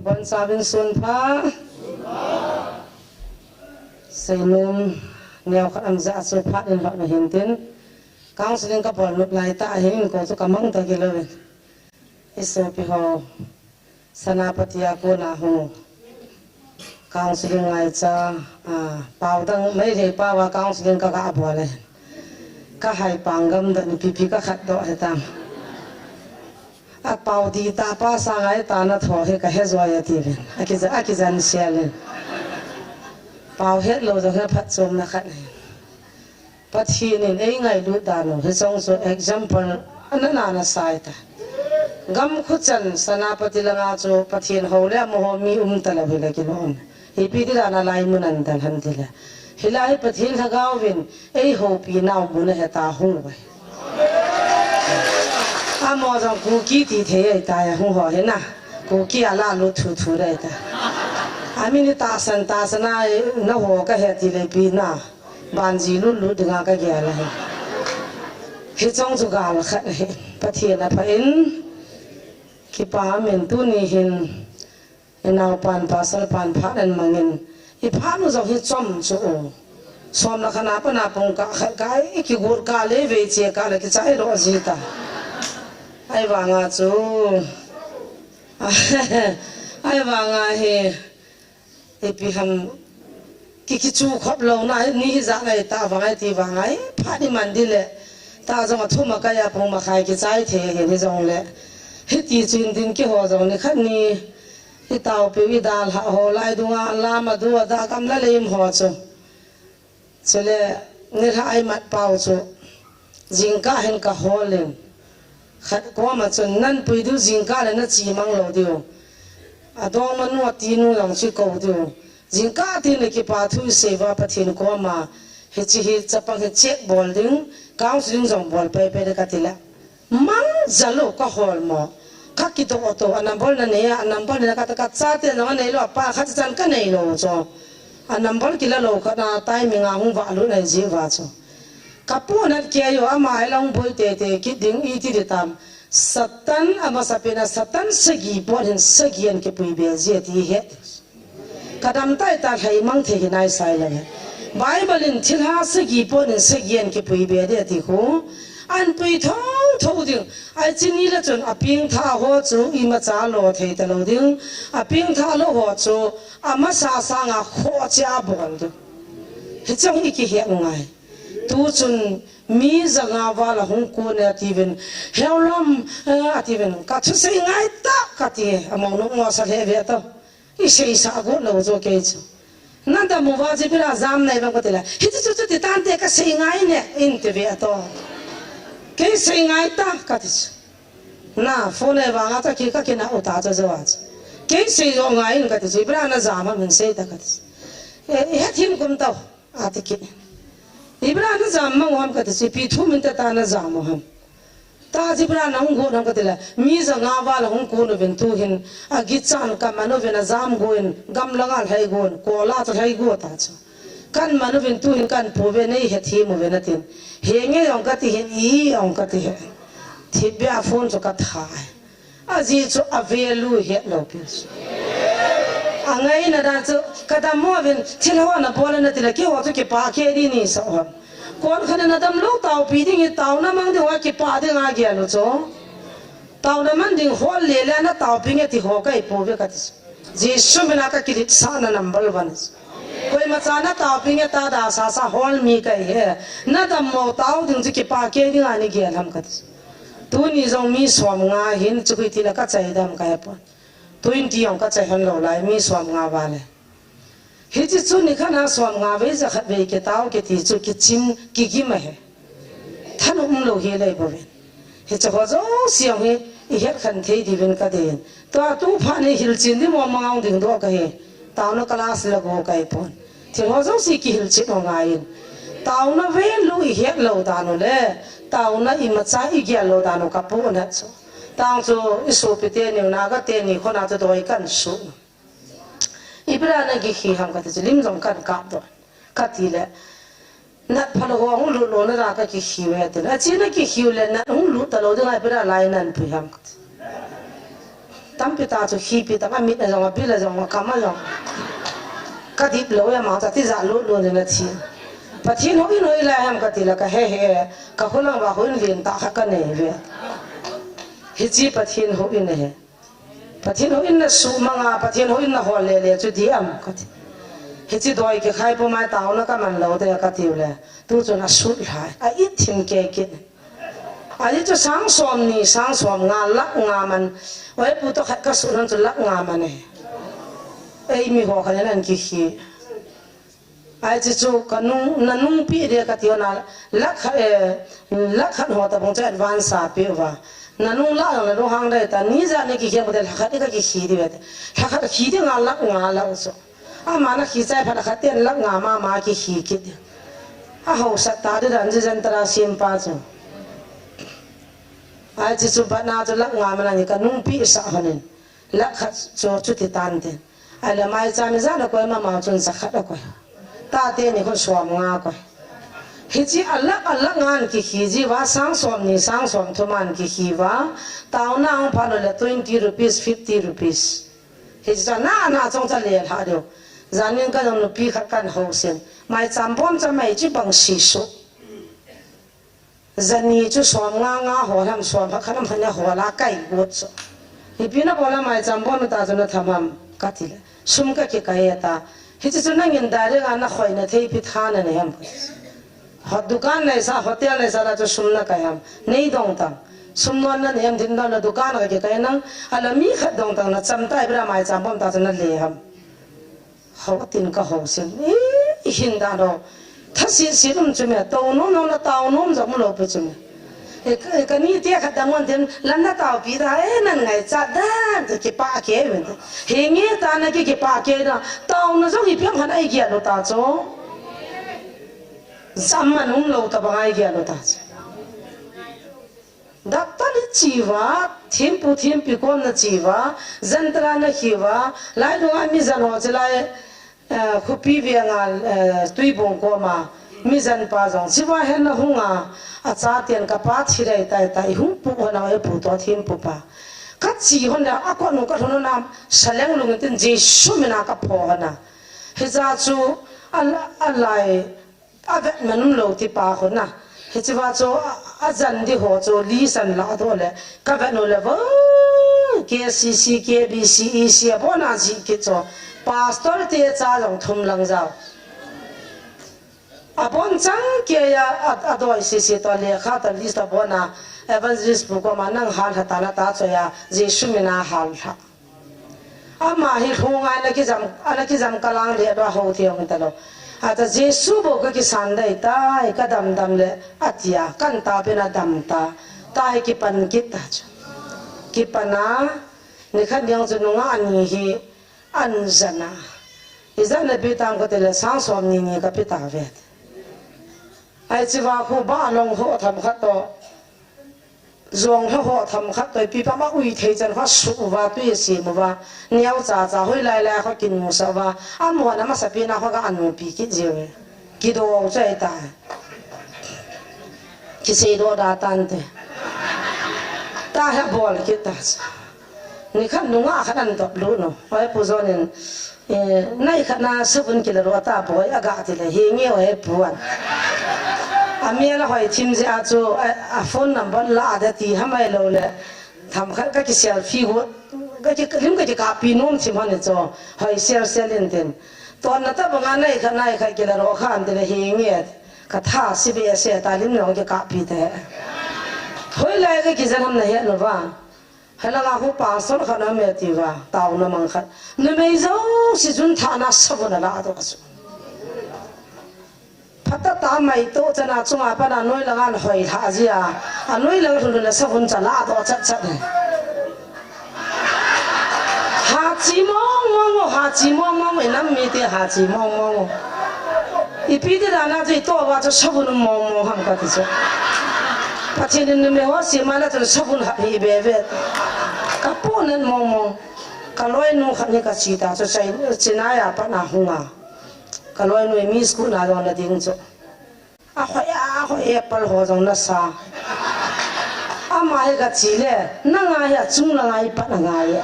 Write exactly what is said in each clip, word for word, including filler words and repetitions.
Bonchauvin sunpha. Seinom neokhat amjah chu phat in hot na hintin. Counseling kabol nop lai tah ahin, ko chu kamang ta kilou in. Isopi ho. Senapati a kona hung. Counseling ngaicha, ah, pao dang, Meitei pao a counseling kaga bol e. Kahai pang gamdoh ni pipi kakhat doh hitam. Apao di ta pa sa ngai ta na tho hi kahe joi ati ven. Akija, akijan sial in. Pao hetlou jong hi phatchomna khat ahi. Pathen in eingailut dan u, hicheng chu example ana nana sai ta. Gam khuchan Senapati langa chu Pathen hou le amaho mi um talou hile kilom. Ipi ti dan a lai mun an dal ham tile. Hilai hi Pathen Lhagao vin eihoupi nau mun ahi ta hung uve. Amaho jong Kuki ti thei ahi ta ya hung ho hi na. Kuki a la lut thu thu dai ta. Amin tahsan tahsan a na ho kahe tile ipi na. Banji lutlut dinga kagel ahi. Hicheng chu gal khat ahi. Pathen apha in kipa min tuni hin inaopan pasal pan phat in mangin iphat u jong hi chom chu u. Som le khat na pana pung kah khat kai kigot kah le vei che kah le kichai doh ji ta. Ahivanga chu ahivanga hi Ipi ham ki, kichu khop louna ni hijat ngai ta vang ai ti vang ai phat iman dile. Ta jong athum akai a pung makhai kichai thei hin hijongle. Hiti chun din kiho jong ni khat ni itaopiu idalha ho lai dunga lama du ada kam la leim ho chu. Chule nilhah a imat pau chu jingkah hin kahol in. Khat koma chun nanpui diu jingkah le nachi mang lou diu. Adongmanu atinu jong chu kou diu. Jingkah tin le kipa thu isei uva Pathen koma hiche hi chapang hi check bol ding, counseling jong bol pei pei le kati le. Mang jal u kahol mo. Kakidoh to, a number nanei a, a number nanei a kata kachate nang anei lou, apa khat chan kanei lou cho. A number kila lou khat na timing a hung valut nai ji uva cho. Kapu nat kia yo ama ai long boi tete kit ding iti di tam. Satan ama sapena Satan sagi pot hin sagi an kipui be ji ati he. Kadam tai ta lhai mang thei hi nai sai le. Bible in thilha sagi pot in sagi an kipui be de ati khu. An pui tho tho ding. Ai chini le chun apeng tha ho chu imacha lo thei ta lou ding. Apeng tha lou ho chu amasa sanga kho che abol ding. Hicheng iki he ngai. Tu chun mi janga val ahung kon e ati ven. Heu lam, eh, ati ven. Ka thusei ngai ta kati. Amau nung mo sa le ve to. Isei sa got lou jo kei chu. Nadam uva Jibril a jam nai vang kati le. Hiti chu chu ti tante kasei ngai ne. Inte ve to. Kei sei ngai ta kati chu. Na phone e vanga ta ki kakina uta cha jo a chu. Kei sei jo ngai in kati chu. Jibril a najam a min sei ta kati chu. E, e, het him kum tau. Ati kit. Jibril a najam mang u ham kati chu. Ipi thu min ta ta najam u ham. Ta Jibril a nahung got ham kati le, mi janga val ahung kon uvin tu hin, agichan kaman uvin ajam go in, gamlanga lhai go in, kola chu lhai go ta chu. Kaman uvin tu hin kapu ve nei het him uve natin. Henge jong kati hin, i jong kati he. Thipbeh a phone chu katha e. Ajeh chu a value het lou pi chu. Angaina dan chu, kadam mo uvin, thil ho nabol nati le, keiho chu kipa kei di ni sa ham. Kon khat in nadam lou taopi ding hi taona mang ding a kipa ding a gel u chu. Taona man ding hol le le nataopi nge ti ho kahi pouve kati. Jesu mina kakiletsahna number one. Koima cha nataopi nge tada sasa hol mi kahi he. Nadam mo tao ding chu kipa kei ding a nei gel ham kati. Tuni jong mi som nga hin chu kiti le kachai dam kahe pon. Twenty jong kachai hon lou lai mi som nga vale. Hiche chu nikhat na som nga vei jakhat vei kitao kiti chu kichim kigim ahi. Thanom lou hi lei bou vin. Hiche ho jouse hi ihet khen thei diuvin kadei in. Tua tu phat ni hilchen di mo mangong ding doh kahi. Taona class la go kahi pon. Thil ho jouse kihilchen u ngai in. Taona value ihet lou dan u le. Taona imacha igel lou dan u kapu na chu. Tang chu isopi teni u Naga teni khona chu doi kan su. Ipi dia na kikhi ham kati chu lim jong kan kap doh. Kati le. Nat phalou ho hung lut lou na dia kakikhi uve ati. Achi na kikhi u le nat hung lut talou ding a ipi dia lai nanpui ham kati. Tampi ta chu khipi tam, amit a jong, abil a jong, akam a jong. Ka dip lou e, ama chu tijat lut lut in athi. Pathen houin hoilai ham kati le kahe he, ka khulang uva houin lentah khat kanei uve. Hiche Pathen houin ahi. Pathen houin nasuh manga, Pathen houin nahol lele chu dih am kati. Hiche doi kikhai pum a taona kaman lou te kati u le. Tu chun asut lhai, a it thim kei kit. Ajeh chu sang som ni, sang som nga, lakh nga man. Oi pu toh khat kasut hon chu lakh nga man e. Ei mi ho khat in ahin kikhi. Ajeh chu ka nung, nanungpeh ding kati hon a, lakh khat, eh, lakh khat ho tabang chu advance a peh uva. Nanung lah jong nalunghang dai ta, ni ijat ni kikhi a bu te lakh khat i kakikhi ding ve te. Lakh khat khi ding nga lakh nga lah u chu. Ama nakhi chai phat a khat ten lakh nga mama kikhi kit. Ahaosat ta ding dan ji jan tara sim pa chu. Ajeh chu bana chu lakh nga man a ni kanungpeh sah hon in. Lakh khat chu chuti tan tin. Ahile maicham ijat a koi mama chun jakhat akoi. Tate ni khun som nga koi. Hiche a lakh a lakh nga in kikhi ji uva, sang som ni, sang som thum a in kikhi uva. Taona ahung phat lou le twenty rupees, fifty rupees. Hiche chu ana ana chong cha le lha diu. Jan in ka jong nupi khat kahin housen. Maicham bom cha mai chu bang si su. Jani chu som nga nga hol ham, som khat khat ham khat ni hol a kai got chu. Ipi nabol a maicham bom ta chu natham ham kati le. Sum kakikai e ta. Hiche chu nangin direct a nakhoi na thei pi tha nanei ham. Ho dukan neisa, hotel neisa la chu sum nakai ham. Nei dong tang. Sum non nanei ham, din don na dukan kakikai nang. Ahile mi khat dong tang nacham tai bra maicham bom ta chu nale ham. Hou tin kahousen. I, ihin dan o. Thasit sit um chu me, tou nom nom na tao nom jong um lou pi chu me. E, e, kani te khat dang on tin, lam nataopi ta, e, nan ngaichat dan, ti kipah kei uvin. Henge ta naki kipah kei na, taona jong ipi ham khat a igel u ta chu. Jam man um lou tabang a igel u ta chu. Doctor nache uva, thempu thempi kom nache uva, jan tara nakhi uva, lai dunga mi jan ho chulai, eh, Khopi veng a, eh, Tuibong kom a, mi jan pa jong, chua hin nahung a, achaten kapa thi dai tai tai, hung pu hon a, e pu toh thempu pa. Kache hon le, akot nung kalhun hon a, saleng lung tin Jesu min a kapho hon a. Hijeh chun, a, alai, Avet man um lou ti pa khun a. Hichea chu a, ajan di ho chu list an la doh le. Ka vet u le vo, K C C, K B C, E C abon a jih kit chu. Pastor te cha jong thum lang jao. Abon chang kei a, a, adoi sese toh lekha toh list abon a Evangelist pu koma nang hal lha tan ati chu a, Jesu min a hal lha. Ama hi lhung a ana kijam, ana kijam kalang le ba ho thei hung talou. Ata Jesu bou kakisan dai tai, kadam dam le atia, kan tapen adam ta, tai kipan kit ta chu. Kipan a, nikhat niang chu nungah ani hi an jan a. Ijat na pi tam kati le sang som ni ni kapi ta ve. Ai chiva khu ba long ho tham khat toh. Jong ho ho tham khat toh ipi pa ma ui thei chan kha su uva tui sim uva. Niau cha cha hoi lai lai kha kinu sa uva. Amu na masa pi na kha ka anu pi kit jiu. Kido chai ta. Kisei do da tan te. Ta he bol kit ta. Nikhat nungah khat an dop lut nu. Oi pu John in, eh, nai khat na savun kila ro ta boi aga ti le hi nge oi pu an. A mi la hoi thim je a chu, a, a phone number la da ti ha mai lou le. Tham khat ka ki selfie got, ka ki lim ka ki kapi nom thim han chu. Hoi sel sel in tin. Ton na ta banga nai khat nai khat kila ro khan ti le hi nge. Ka tha si be se ta lim no ki kapi te. Hoi lai ka ki jan ham na he no va. Helanga khu pastor khat na me ti va, tauna mang khat. Numei jouse chun thana savun ala doh chu. Phatah tah mai toh chana chunga pana noi langa hoi lha jia. A noi lang lhun lhun le savun cha la doh chat chat. Ha chi mong mong o, ha chi mong mong o, i nam mite ha chi mong mong o. Ipi ti dan a chu i toh uva chu savun um mong mong ham kati chu. Pathen in numei ho sema la chun savun hap hi be ve. Ka pu nen mong mong. Ka loinu khat ni ka chi ta chu chai, Chennai a pat na hung a. Ka loinu mi school na jong na ding chu. A hoi a, a hoi apple ho jong na sa. Ama hi ka chi le, nanga hi achung langa hi pat angai e.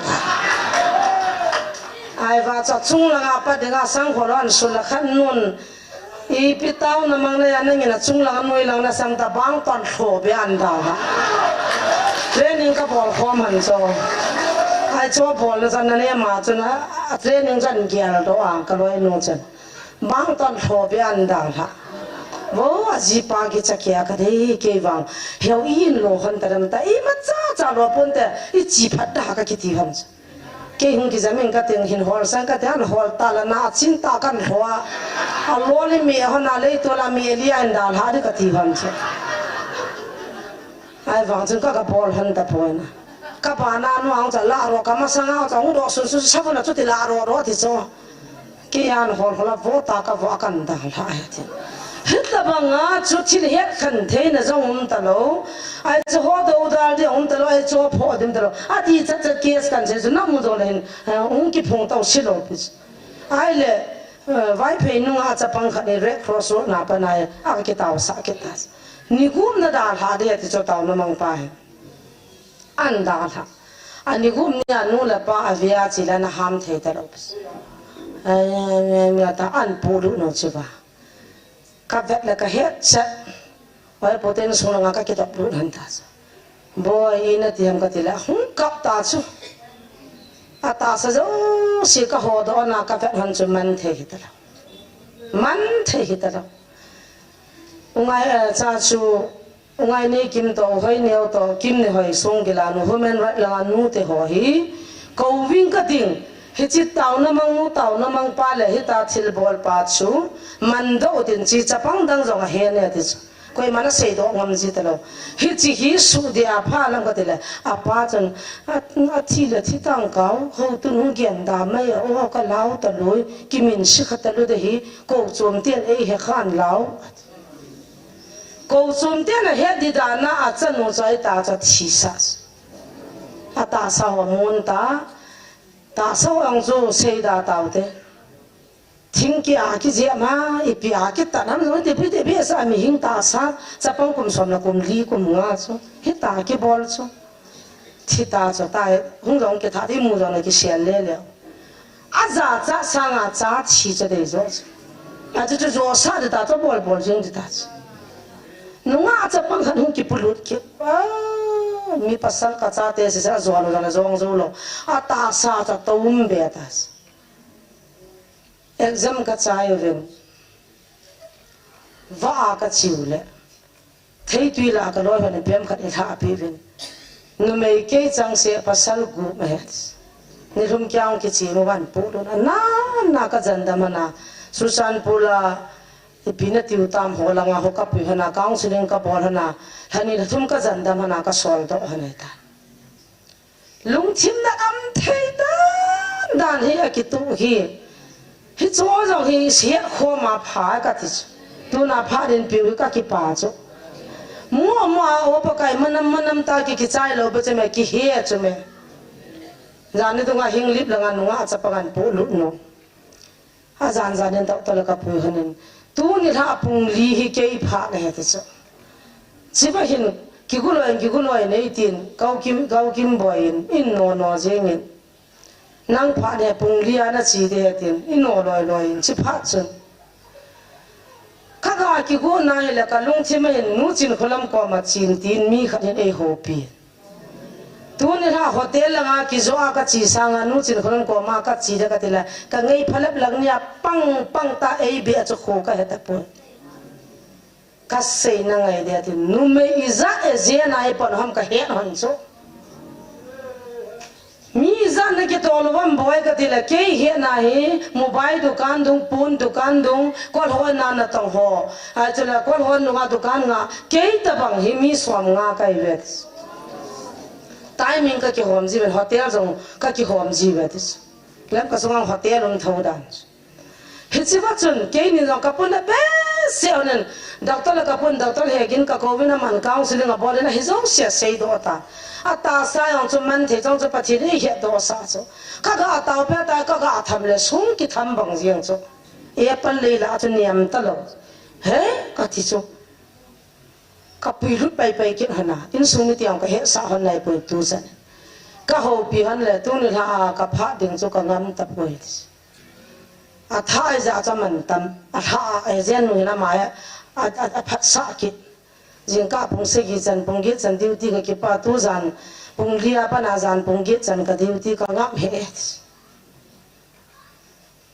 Ai va cha chung langa pat dinga sang khol an sul la khan nun. Ipi taona mang le ya nangin achung langa noi langa na sang ta bang ton thlo be an da ha. Training ka bol khom han cho. Ai cho bol na san na ne ma chun a training chan gel do a ka loi nu chan. Bang ton thlo be an da ha. Vo a ji pa ki cha kia ka dei kei vang. Heu in lo hon ta dam ta i ma cha cha lo pon te i chi phat da ka ki ti hon. Kei hung ki jamin ka ting hin hol sang ka te an hol ta la na chin ta kan thlo a. A lo ni mi hon a lei to la mi li an da ha di ka ti hon che. Ai vang chun ka ka bol hon ta poi na. Ka pa na nu ang cha la ro ka ma sang ang cha hung do sun sun sa bu na chu ti la ro ro ti cho. Kei an hol hol a vo ta ka vo a kan da la ai ti. Hita banga chu thil het khan thei na jong um ta lo. Ai chu ho do dal de um ta lo, ai chu pho dim ta lo. A ti cha cha case kan se chu na mu do le hin, eh, ung ki phong tau si lo pi. Ai le, eh, Vaiphei nunga chapang khat ni Red Cross Road na pa na a ki tau sa ki ta. Ni gum na da la de ti cho tau na mang pa he. An da la. Ani gum ni anu le pa a via chi la na ham thei ta lo. Ai, ai, ai, ai, ta an pu lu no chi ba. Ka vet le ka het che. Oi, po ten sung nga ka ki dop lu han ta. Boi, i na ti ham ka ti le, hung kap ta chu. A ta sa jo si ka ho do na ka vet han chu man thei hi ta lo. Man thei hi ta lo. U ngai, eh, cha chu, u ngai nei kim to, hoi neo to, kim ni hoi sung ki la nu, human right langa nu te ho hi, ko ving ka ding, hi chi tau na mang nu, tau na mang pa le, hi ta thil bol pa chu, man do tin chi chapang dang jong a he ne ti chu. Koi mana sei do ngam ji ta lo. Hi chi hi su de a pha lam ka ti le, a pa chun, a, a thi le thi tang kau, ho tu nu gen da mai, o ka lau ta lui, ki min si kha ta lu de hi, ko chom ten ei he khan lau. Ko chom ten a het di dan a a chanu chu ai ta chu thi sa. A ta sa ho mun ta. Ta sa ho ang chu sei da tau te. Thing ki a ki jia ma, i pi a ki ta nam no te pi te pi sa mi hing ta sa. Chapang kum som na kum li kum nga chu. Hi ta ki bol chu. Thi ta chu ta hung jong ki tha ti mu jong na ki sial le le. A ja cha sanga cha thi cha dei jo. A chu chu jo sa de ta chu bol bol jing de ta chu. Nunga chapang khat hung kipulut ki. Ah, mi pasal ka chate si sa jo lo na jong jo lo. A ta sa cha to um be ta chu. Exam ka chai uvin. Va a ka chiu le. Theitui la ka loi hon pem khat i lha pi vin. Numei kei chang se pasal gu ma het. Ni lhum kyang ki chi mo van pu dun. Na na ka jan dam na. Susan pula ipi na tiu tam ho langa ho ka pi hana counseling ka bol hana. Hani thum ka jan dam hana ka sol do hana ta. Lungthim na am thei dan dan hi a kitu hi. Hi chu jong hi siat khoma pha ka ti chu. Tuna pha din piu hi ka kipa chu. Mu mu a o pa kai manam manam ta ki kichai lo ba chu me ki he chu me. Jan ni tunga hing lip langa nunga chapang an pu lut no. A jan jan in doctor le ka pui hanin. Tuni lha pung li hi kei pha le he ti chu. Chiba hin kiguloi kiguloi nei tin kau kim kau kim boi in in no no jeng in. Nang pha ne pung li a na chi de he tin in no loi loi in chi pha chun. Ka ga kigu na hi le ka lungthim a hin nu chin khulam ko ma chin tin mi khat hin ei ho pi. Tuni lha hotel langa kijo a ka chi sanga nu chin khulam ko ma ka chi da ka ti la ka ngei phalap lang nia pang pang ta ei be a chu kho ka he ta poi. Ka sei na ngai de ti numei i ja e je na i pon ham ka he hon chu. Mi ja na ki tol vam boi ka ti la kei he na hi mobile dukan dung pun dukan dung kol ho na na tong ho. Ai chu la kol ho nunga dukan nga kei ta bang hi mi som nga kai vet. Timing ka kihom ji ven hotel jong ka kihom ji vet. Lem ka sungang hotel um tho dan. Hichi va chun, kei ni jong ka pun a be se onen, doctor la ka pun, doctor he gin ka kovin a man counseling a bolin a hi jong sia sei do ta. A ta sa jong chu man thei jong chu Pathen ei he do sa chu. Ka ga tau pe ta, ka ga tham le sung ki tham bang jeng chu. E pal lei la chu niam ta lo. He, ka ti chu. Ka puilut paipai kit hon a, insung mite jong ka hetsah hon lai poi tu chan. Ka houpi hon le, tuni lha a ka phah ding chu ka ngam tapoi. A tha ijat a chu aman tam, a lha a, agent nu hin ama a, a, a, a phatsah kit. Jingkah pung sagi chan, pung get chan duty ka kipa, tu jan pung li a pat a jan pung get chan ka duty ka ngam he.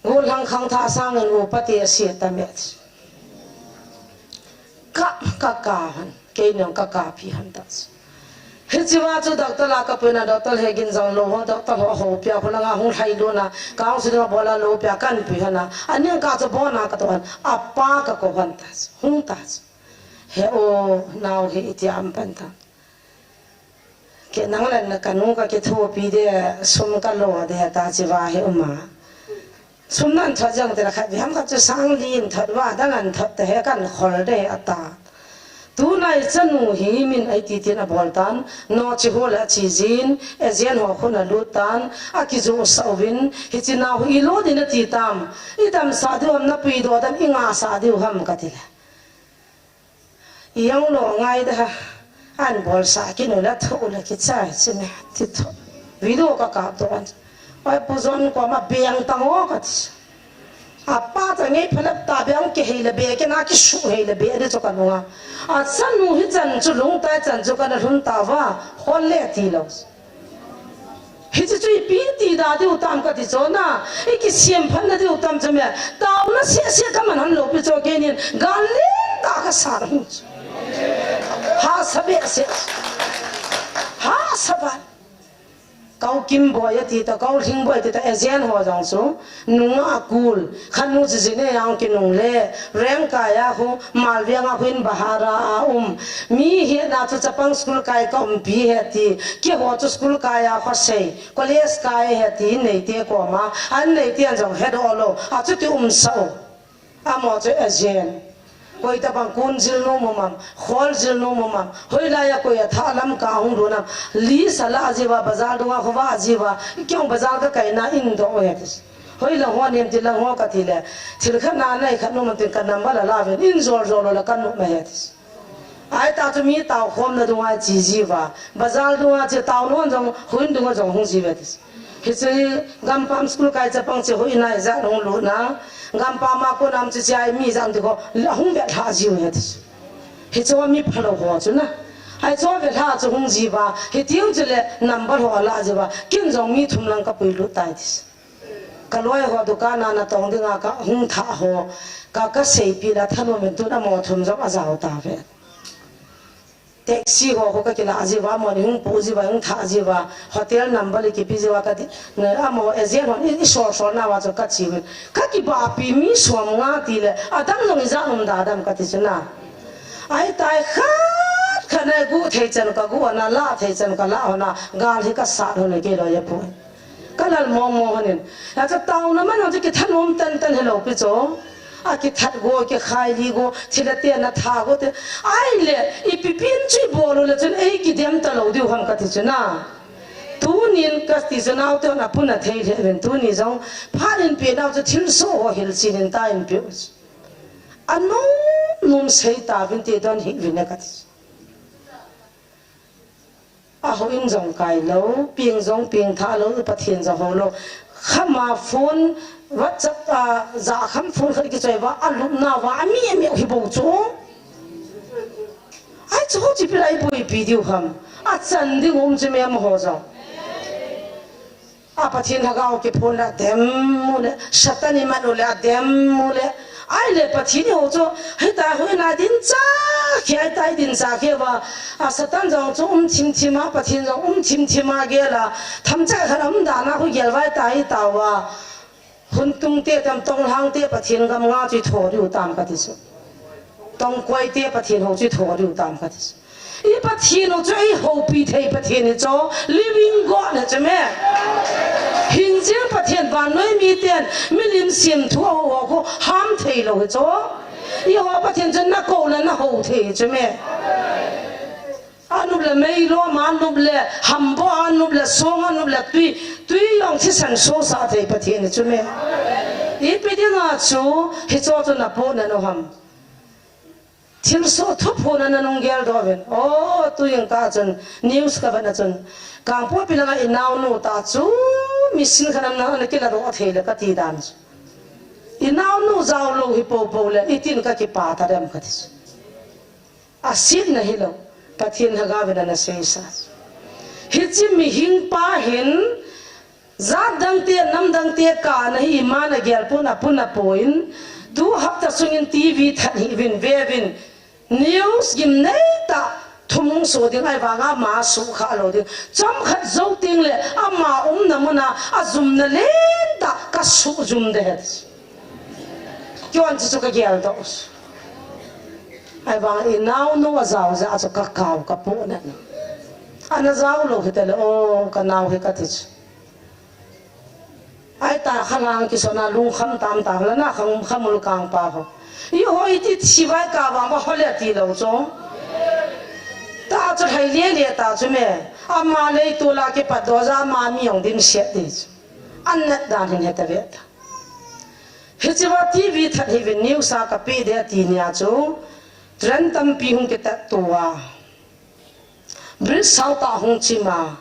Gollhang khangthah sangin upate ase tame. Ka, ka kap hon, keini jong ka kap hih hon ta. Hiche va chu doctor la ka puina, doctor he gin jong lou ho, doctor ho houpi a, khulanga hung lhai lona, ka hung suding a bol a lou pi a kan pui hon a. Aning kah chu bon a ka toh hon, apa ka kou hon ta, hung ta. He o, nao he iti a um pan ta. Kei nang le na ka nu ka kithopi de, sum ka lo de ta chi va he uma. Sum nan thot jong te la khat vei ham khat chu sang li in thot va, dang an thot te he kan khol de ata. Tunai chanu hi min ai ti tin a bol tan, no chi ho la chi jin, agent ho khun a lut tan, a kijo sa uvin, hiche nao hi lo din a ti tam, i tam sa diu ham na pui do dam i nga sa diu ham ka ti le. Iyang lo ngai da ha. An bol sa ki nu la tho la ki chai chi ne ti tho. Video ka kap to an. Oi pu jon ko ma beng tang o ka ti. A pa ta ngei phalap ta beng ke hei la be ke na ki su hei la be de cho ka nunga. A chanu hi chan chu lung tai chan chu ka na lhun ta va. Hol le ti lo. Hiche chu ipi ti da diu tam ka ti chu na, i kisem phat na diu tam chu me, taona seh seh ka man hon lou pi chu keinin, gal lentah ka sa hung chu. Hahsa behseh. Hahsa val. Kau Kim Boi a ti ta, Kau Lhing Boi a ti ta, agent ho jong chu. Nunga a kul, khat nu chu Jinei a hung kinung le, Rengkai a khu, Malviang a khu in bahar a a um. Mi hetna chu chapang school kai ka umpi he ti, keiho chu school kai a khosei, college kai he ti, neite koma, an neite an jong hedoh lou, a chuti um sa u. Amaho chu agent. Koi tabang kun jil nom um am, khol jil nom um am, hoilai a koi a thah lam ka hung lhun am, list a la jiuva, bazar dunga khovah jiuva, kei jong bazar ka kaina in doh u he ti. Hoilang ho nem ti lang ho ka ti le, thil khat na nei khat nom am tin ka number la la ven, in jol jol lou la ka nom e he ti. Ai ta chu mi tao khom na dunga chi jiuva, bazar dunga chi tao non jong, huin dunga jong hung jiuve ti. Hiche gampam school kai chapang chu hoina ijat hung lutna, gampam a kon am chu chai mi jat ti ko, la hung vetlha jiu he ti. Hiche mi phalou ho chu na. Ai chu vetlha chu hung jiuva, hitiu chu le number ho la jiuva, ken jong mi thum lang ka puilut tai ti. Ka loi ho dukan a na tong dinga ka hung thah ho, ka, ka seipi la thanom in tun amaho thum jong a jao ta ve. Taxi ho, ho ka kila jiuva, amaho ni hung pu jiuva, hung thah jiuva, hotel number le kipe jiuva ka ti, na, amaho agent hon i, i sol sol nauva chu ka chi uvin. Ka kibapi mi som nga ti le, adang jong ijat um da dam ka ti chu na. Ai tai khat khat na gu thei chan ka gu na, la thei chan ka la hon a, gal hi ka sat hon e kei loi a pu. Ka lal mong mong hon in. A chu taona man hon chu kithanom tan tan helou pi chu. A kithat go, kikhai li go, thil a te na tha go te. Ai le, ipi pin chu i bol u le chun ei kidem ta lou diu ham ka ti chu na. Tunin ka ti chu naote hon a puna thei le ven tuni jong. Phat in pi nau chu thil so ho hil chin in ta in pi u. A nom nom sei ta vin ti don hi vin e ka ti chu. A houin jong kai lou, peng jong peng tha lou, Pathen jong hou lou. Khama phone, WhatsApp a, ja kham phone khat kichoi uva, a lupna uva, a mi, a mi hi bou chu. Ai chu ho chi pi lai boi pi diu ham. A chan ding um chi me amaho jong. A Pathen lhagao kiphon le a dem u le, Satan i man u le a dem u le. Ai le Pathen i ho chu, hita hui na din cha, khi ai tai din cha khi va. A Satan jong chu um thim thim a, Pathen jong um thim thim a gel a. Tham cha khat um dan a hu gel vai tai ta va. Hun tung te tam tong hlang te Pathen gam nga chu i tho diu tam ka ti chu. Tong koi te Pathen ho chu i tho diu tam ka ti chu. I Pathen u chu ei houpi thei Pathen hi chu, living God hi chu me. Hin jing Pathen vannoi miten milim sim thu a hou ho khu ham thei lou hi chu. I ho Pathen chu na kou le na hou thei hi chu me. A nup le meilom, a nup le hambo, a nup le song, a nup le tui, tui jong thisan so sa thei Pathen hi chu me. Ipi dinga chu hi chu chu na po na no ham. Thilsoh thuphon ana nung geldoh uvin. O, tu jing ta chun, news ka vet na chun, Kangpokpi langa i naonu ta chu, machine khat ana, ana kila doh thei le ka ti dan chu. I naonu jao lou hi popo le, itin ka kipa ta dem ka ti chu. A sitna hilou, Pathen lhagao vin ana seisa. Hiche mihem pa hin, jat dang te, nam dang te kana hi ima na gel pon a pon a pon, tu hapta sungin T V that hih uvin ve uvin, news gimnei tah, thum hung soh ding ahivanga ama suh kha lou ding. Chomkhat jou teng le, ama umna muna, ajumna lentah, ka suh jum ding ahi. Keiman chu chu ka geldoh. Ahivang i naonu ajao jeh a chu ka kao ka pohnat. Ana jao lou hita le, o, ka nao hi ka ti chu. Ahi ta khalang kisona lungkham tam ta, lana kham, khamul kang pa ho. I ho iti thivai ka vang ba ho le ti lou chu. Ta chu hai le le ta chu me. Ama lei tu la kipat doh jeh a ama mi jong dimset ding chu. An nat dan hin heta ve ta. Hiche va T V that hih uvin news a ka pe ding ati nia chu, train tampi hung kitat tua. Bridge sao tah hung chim a.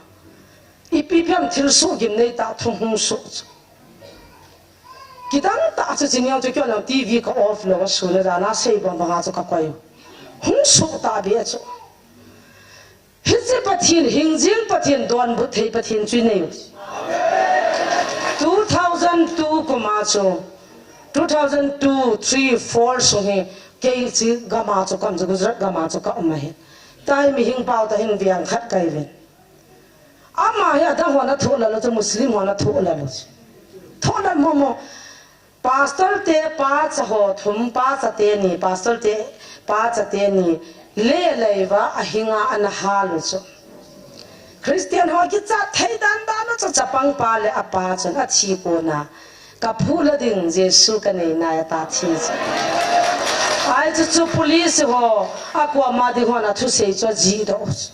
Ipi pi ham thilsoh gimnei tah thum hung soh chu. Kidang tah chu chi niang chu keiman T V ka off lou a sun le dan a sei bang bang a chu ka koi. Hung soh ta be chu. Hiche Pathen, hingjing Pathen, donbut thei Pathen chu i nei u. Two thousand two kum a chu, two thousand two, three, four sung hi, kei chu gam a chu ka um chu, Gujarat gam a chu ka um ahi. Tua hi mihem pau tah hin veng khat ka hi uvin. Ama hi adang hon athoh lal u chu, Muslim hon athoh lal u chu. Thoh lal mo mo. Pastor te pacha ho thum, pacha teni, pastor te pacha teni, le lei va ahinga ana hal u chu. Christian ho kichat thei dan dan u chu, chapang pa le apa chun athi kona, ka phuh la ding Jesu ka nei nai ata thi chu. Ahi chu chu police ho, akoma ding hon athusei chu ajih doh u chu.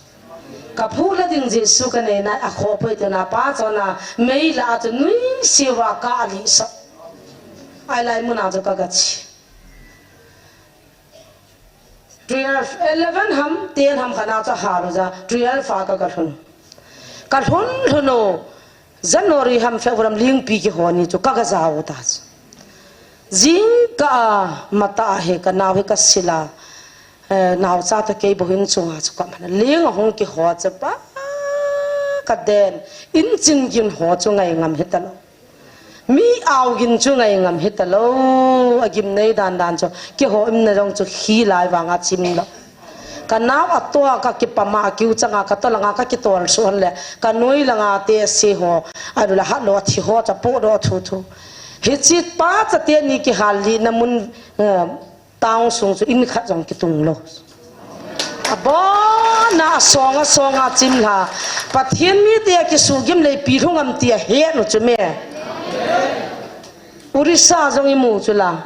Ka phuh la ding Jesu ka nei nai, akhoh poi tina pa chun a mei la a chu nuisat a ka ali sa. Ahi lai mun a chu ka ga che. Twelve, eleven ham, ten ham khat na chu ahal u jeh a, twelve a ka ga lhun. Ka lhun lhun u, January ham, February ham lingpi kihou ni chu ka ga jao u ta chu. Jingkah a, matah a hi ka nao hi ka sil a, eh, naocha toh kei bou hin chunga chu ka man a. Ling ahung kihou chu pa ka den, in chin gin ho chu ngai ngam hita lou. Mi ao gin chu ngai ngam hita lou, agim nei dan dan chu. Kihou umna jong chu khi lai vang a chim lou. Ka nao a toh a ka kipah ma, a kiu chang a ka tol langa ka kitol suh hon le, ka noi langa te se ho, a nu le hat lou a thi ho, cha poh doh thu thu. Hiche pacha teni kihal lina mun, eh, town sung chu in khat jong kitung lou. Abon a song a song a chim lha. Pathen mite a kisugim le ipi lhung am ti ahet u chu me. Orissa jong imu chu la.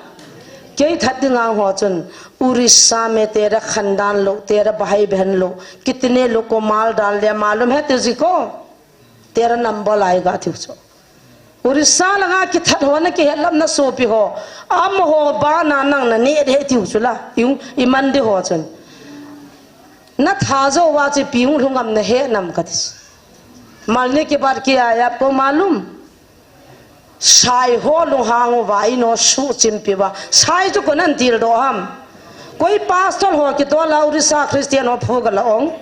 Kei that ding ang ho chun, Orissa mein tera khandan log, tera bhai behin log, kitne log ko maal dal diya, malum hai tujhko? Tera number aayega, tiu chu. Orissa langa kithat ho na kihet lam na sopi ho, amaho bana nang na neh ding ahi, tiu chu la. Iu, iman ding ho chun. Na tha jou uva chu ipi hung lhung am na he nam kati chu. Malne ke baad kya aaya aapko malum? Sai ho lunghang uva, in ho suhchimpi uva. Sai chu koiin ahin tildoh ham? Koi pastor ho kidol a Orissa Christian ho phuga la ong.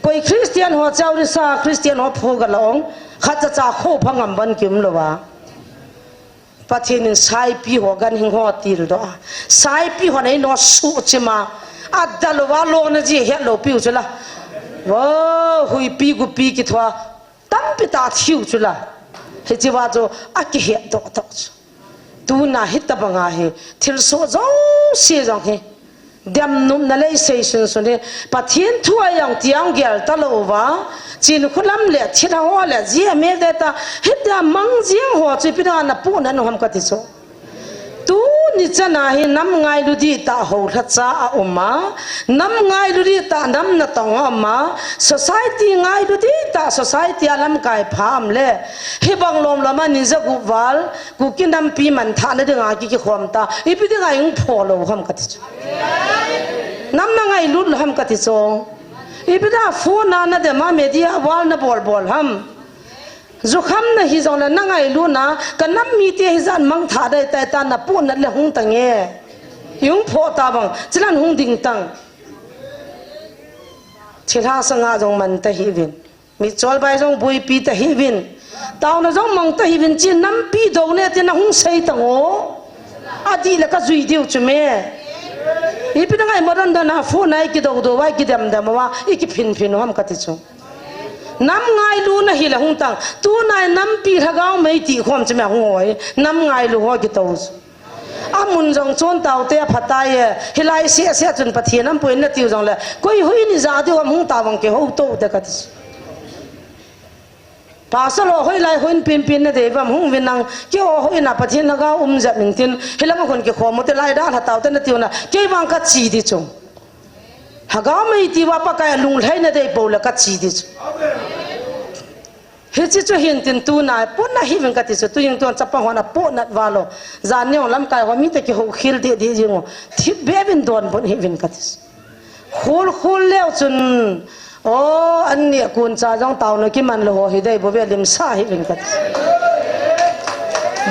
Koi Christian ho cha Orissa Christian ho phuga la ong. Khat cha cha kho phangam ban kium louva. Pathen in saipi ho ganhing ho tildoh a. Saipi hon in ho suhchim a. Adal uva lona ji hetlou piu chu la. Wo, huipi gupi kithoa. Tampi tah thiu chu la. Hiche va chu akihet doh toh chu. Tuna hitabanga hi thilsoh jouse jong hi demnopna le isei sunsun hi Pathen thu a jong tiang gel talou va. Chinkholam le thilha ho le G M A te ta hitia mang jeng ho chu ipi dinga na puhna nu ham kati chu. Tuni chana hi nam ngailu dihtah houlhacha a um a, nam ngailu dihtah nam natong a um a, society ngailu dihtah society a lamkai pha um le, hibang lomlom a ni jagup val, Kuki nampi manthahna dinga ki, kikhom ta, ipi dinga i hung pho lou ham kati chu. Nam na ngailut lou ham kati chu. Ipi dinga phone a nadem a media wall na bolbol ham. Jukham na hijongle na ngailutna, ka nam mite hijat mangthah dai tai ta na pohnat le hung tange. I hung pho ta bang, chilan hung ding tang. Thilha sanga jong man tahih uvin. Mitchol bai jong boipi tahih uvin. Taona jong mang tahih uvin, chi nampi dou ne tin na hung sei tang o. Adih le ka jui diu chu me. Ipi dinga i modern dan a phone a i kidou dou a, i kidem dem a, i kiphin phin u ham kati chu. Nam ngailu na hile hung tang. Tunai nampi lhagao mei ti khom chu me hung oi. Nam ngailu ho kitou chu. Amun jong chon taute aphatai e. Hilai seh seh chun Pathen ampui in na tiu jongle, koi hoi in i ja diu ham hung ta vang kihou tou te kati chu. Pastor ho hoilai hoi in pin pin na dei vam hung vin nang, keiho hoi in a Pathen lhagao um jep in tin, hilang a khun kikhom u te lai dalha taute na tiu na, kei vang ka chi di chu. Lhagao mei ti uva Pakai a lunglhai na dei pou le ka chi di chu. Hichi chu hin tin tuna, pohnat hih uvin kati chu, tuhin tun chapang hon apohnat val o. Jan ni ong lamkai ho mite kihou khel deh deh jing o. Thip be uvin donbut hih uvin kati chu. Khol khol leu chun, o, an ni kun cha jong taona kiman lou ho hi dei bou ve limsah hih uvin kati chu.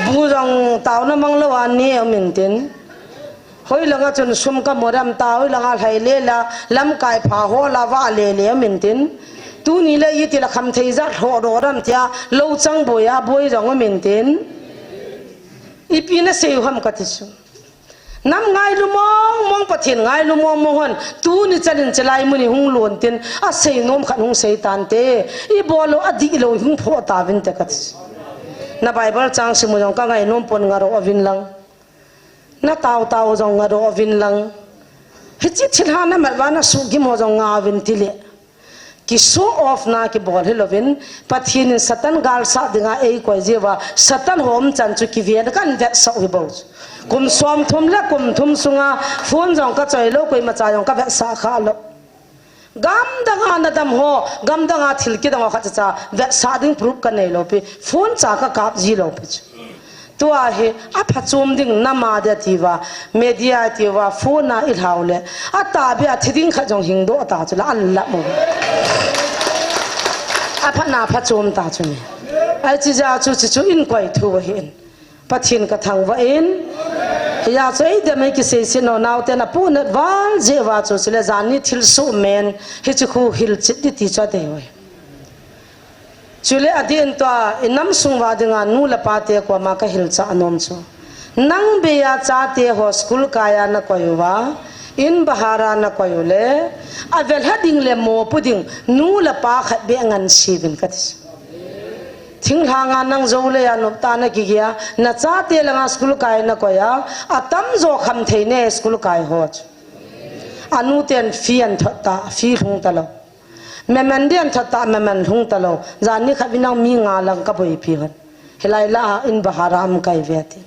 Bu jong taona mang lou a ni um in tin. Hoilanga chun sum ka modam ta, hoilanga lhai le la, lamkai pha ho la va le le um in tin. Tuni le iti la kham thei jat ho do dam tia, lo chang boi a boi jong um in tin. Ipi na sei u ham kati chu. Nam ngailu mong mong, Pathen ngailu mong mong hon, tuni chan in chalai mun i hung lon tin, asei nom khat hung sei tante, i bol lou, adih lou, i hung pho ta uvin te kati chu. Na Bible chang sim u jong ka ngai nom pon, ngadoh uvin lang. Na tao tao jong ngadoh uvin lang. Hichi thilha na mat uva na suhgim ho jong nga uvin ti le. Ki show off na kibol hi louvin, Pathen in Satan galsat dinga eikoi jiu va, Satan ho um chan chu kiven kan vetsah u hi bou chu. Kum som thum le kum thum sunga phone jong ka choi lou, koima cha jong ka vetsah kha lou. Gamdang a na dam ho, gamdang a thil kidang ho khat cha cha vetsah ding proof ka nei lou pi, phone cha ka kap ji lou pi chu. Tua hi, aphachom ding nam a dia ti uva, media ti uva, phone a i lhau le, atahbeh a thi ding khat jong hing doh ta chu la, an lam u. Aphatna phachom ta chu ni. Ai chi ja chu, chi chu in koi thu ahin. Pathen ka thangvah in. Hia chu ei dem ei kisei sin o, naote na pohnat val jeh uva chu, chule jan ni thil suh men, hichi khu hilchet di ti chu adei oi. Chule adin tua, i nam sung uva dinga nu le pa te koma ka hilchah nom chu. Nang bei a chate ho school kai a na koi uva, in bahar a na koi u le, avelha ding le mopo ding, nu le pa khat beh ngansi uvin kati chu. Thinglhang a nang jou le a nop ta na kigei a, na chate langa school kai na koi a, atamjo kham thei ne school kai ho chu. Anu ten fee an thot ta, fee lhung ta lou. Memen di an thot ta, memen lhung ta lou. Jan ni khat vinang mi nga lang ka boipi hon. Hilai la a in bahar a um kai ve ti.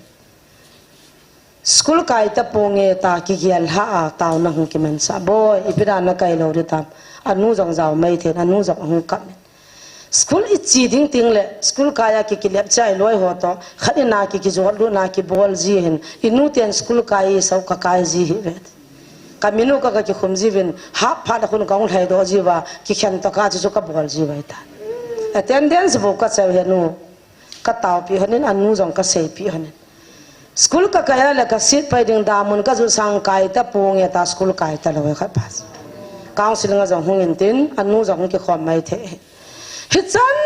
School kai ta ponge ta kigel ha a taona hung kimansah. Boi, ipi dan na kai lou di tam. Anu jong jao mai thei, anu jong hung kap in. School i chi ding ting le, school kai a ki kilep chai loi ho to, khat in a ki kijot lut na kibol ji hin, i nu ten school kai i sau ka kai ji hi ve. Ka minu ka, ka kikhum ji uvin, hap phat a khun ka hung lhai doh ji uva, kikhen to ka chu chu ka bol ji uva ta. Attendance bu ka cheu he nu, ka taopi honin, anu jong ka seipi honin. School ka kai a le ka seat pai ding damun ka jut sang kai ta ponge ta school kai ta lou e khat pa. Council nga jong hung in tin, anu jong hung kikhom mai thei. Hichan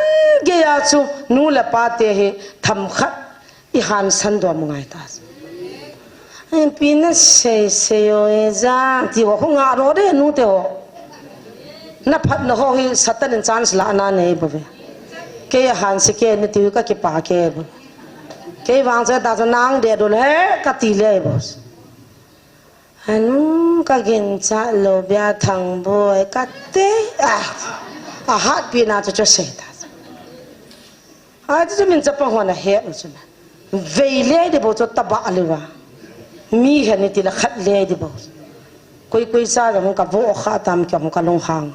gei a chu nu le pa te hi themkhat i hansan dom ngai ta. Ipi na sei sei o e ja, ti ho khu nga ro de nu te ho. Na phatna ho hi Satan in chance la na nei bou ve. Kei a hanse ke ni ti ka kipa ke bou. Kei vang chu ta chu nang de dol he ka ti le bou. Anu ka ginchat lou bia Thangboi ka te a. A hatpi na chu chu sei ta. A chu min chapang hon a het u chu na. Vei le de bou chu taba le va. Mi hen iti le khat le di bo. Koi koi cha jong ka vo kha tam kihong ka lunghang.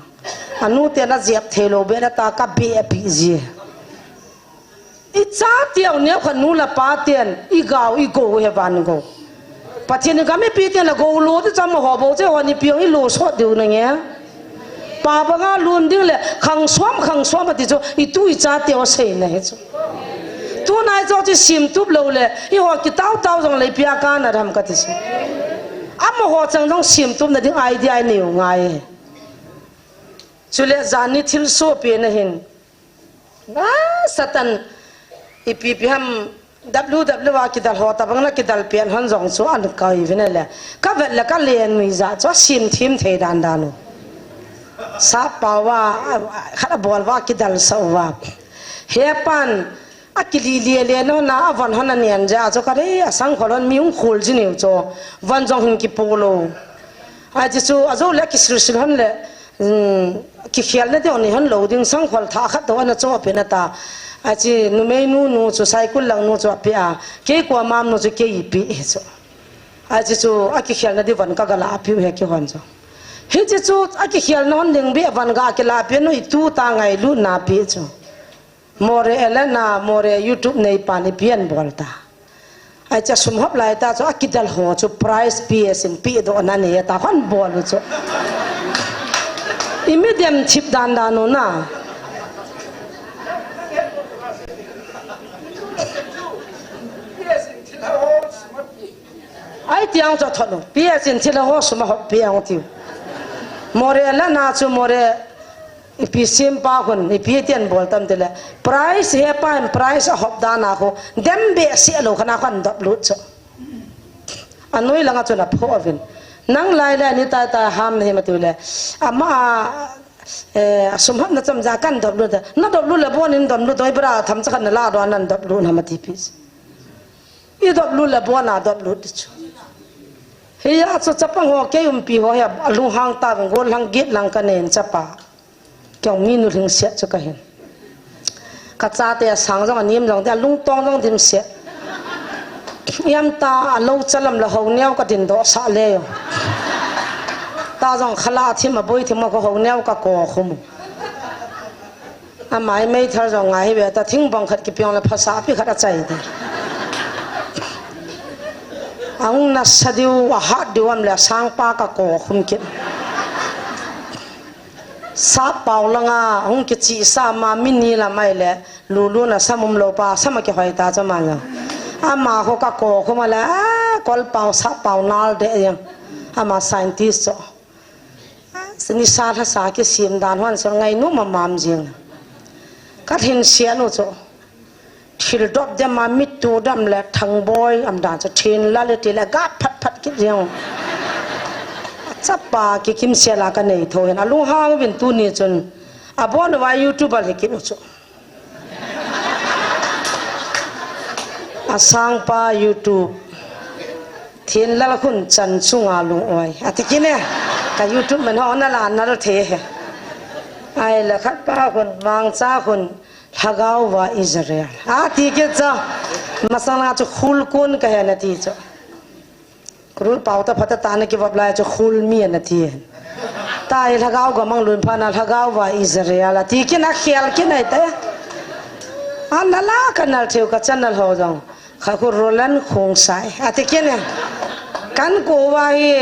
Anu te na jep thei lou be na ta ka be a pi ji. I cha teu neu kha nu la pa ten i gau i go he van go. Pathen i gam i pi ten la go lo ti cha mo ho bo che ho ni pi i lo so diu na nge. Pa banga lun ding le khang suam khang suam ati chu i tu i cha teu sei na he chu. Tu nai chu chi sim tup lo le i ho ki tau tau jong le pia ka na ram ka ti chu. Amo ho chang jong sim tup na ding idea i neu ngai. Chule jani thil so pe na hin. Na Satan ipi pi ham W W a kidal ho tabang na kidal pian hon jong chu an kai vin le. Ka vet le ka len mi ja chu sim thim thei dan dan u. Sa pa wa khat a bol wa kidal sa wa. He pan a kili lia le no na a von hon a nian ja chu ka re a sang khol hon mi ung khul ji niu chu. Von jong hin ki po lo. A chi chu a zo le ki sil sil hon le. Kikhelna deuh ni hon lo ding sang khol tha khat to ana cho pe na ta. A chi numei nu nu chu cycle lang nu chu a pe a. Kei kua mam nu chu kei pi e chu. A chi chu a kikhelna di van ka gala a piu he ki hon chu. Hi chi chu a kikhelna hon ding bi van ga kila pi nu i tu ta ngai lu na pi chu. More Elena, More YouTube nei pan i pian bol ta. Ai cha sum hop lai ta chu a kidal ho chu price P S in pi do na ne ta hon bol u chu. I mi dem thip dan dan u na. Ai tiang cho thot lo. P S in thil ho sum a hop piang tiu. More Elena chu More ipi sim pa hun, ipi tian bol tam tile. Price he pa in price a hop dan a khu. Dem be se lo khana khon dop lut chu. A noi langa chu na pho vin. Nang lai lai ni tai tai ham na hi ma tile. Ama a, eh, a sum hop na cham ja kan dop lut. Na dop lut le bon in dop lut doi bra tham cha khan na la do nan dop lut na ma ti pi. I dop lut le bon a dop lut chu. Hi a chu chapang ho kei um pi ho he a lunghang ta gol hang git lang ka nen chapa. Kei mi nu hling siat chu ka hin. Ka chate a sang jong a nim jong te a lungtong jong dim siat. Iam ta a lo chalam la ho neo ka din do sa le yo. Ta jong khala thim a boi thim a ko ho neo ka ko khum. Amai mei thar jong ngai hi ve ta thing bang khat ki piang le phasa pi khat a chai te. Ang na sa diu a hat diu am le sang pa ka ko khum kit. Sa pau langa hung kichi sa ma mi ni la mai le lulu na sa mum lo pa sa ma ki hoi ta cha ma la. Ama ho ka ko khu ma la a kol pau sa pau nal de yang. Ama scientist cho. Ni sa la sa ki sim dan hon so ngai nu ma mam jing. Ka thin sia nu cho. Thil dop dem a mit tu dam le thang boi am dan chu thin la le ti le ga phat phat ki riang. Chapa ki kim sia la ka nei tho hin a lunghang vin tu ni chun a bon wa YouTuber hi ki u chu. A sang pa YouTube. Thin la la khun chan chunga lung oi. A ti ki ne. Ka YouTube man ho na la na la the he. Ai la khat pa khun mang cha khun Lhagao va Israel. A ti ke cha. Masang na chu khul kun ka he na ti cha. Kurul pau ta phata ta na ki vap lai chu khul mi na ti. Ta i Lhagao ga mang lun pha na Lhagao va Israel. A ti ke na khel ke na ta. A na la ka nal theu ka channel ho jong. Kha khu Roland Khongsai. A ti ke ne. Kan ko va hi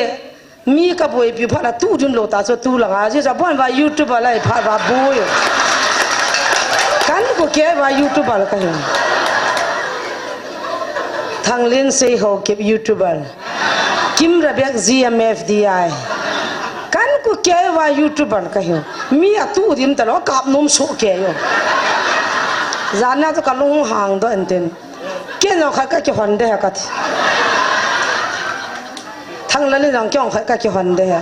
Mi ka boipi phat a tu dim lo ta chu tu langa ji cha bon va YouTuber lai phat va boi. Kan ko ke va YouTuber ka hi. Thanglin sei ho ke YouTuber. Kim Rabek G M F D I. Kan ko ke va YouTuber ka hi. Mi a tu dim ta lo kap nom so ke yo. Jana to ka lung hang do enten. Kei jong khat ka kihon de he ka ti. Thanglal in jong kei jong khat ka kihon de he.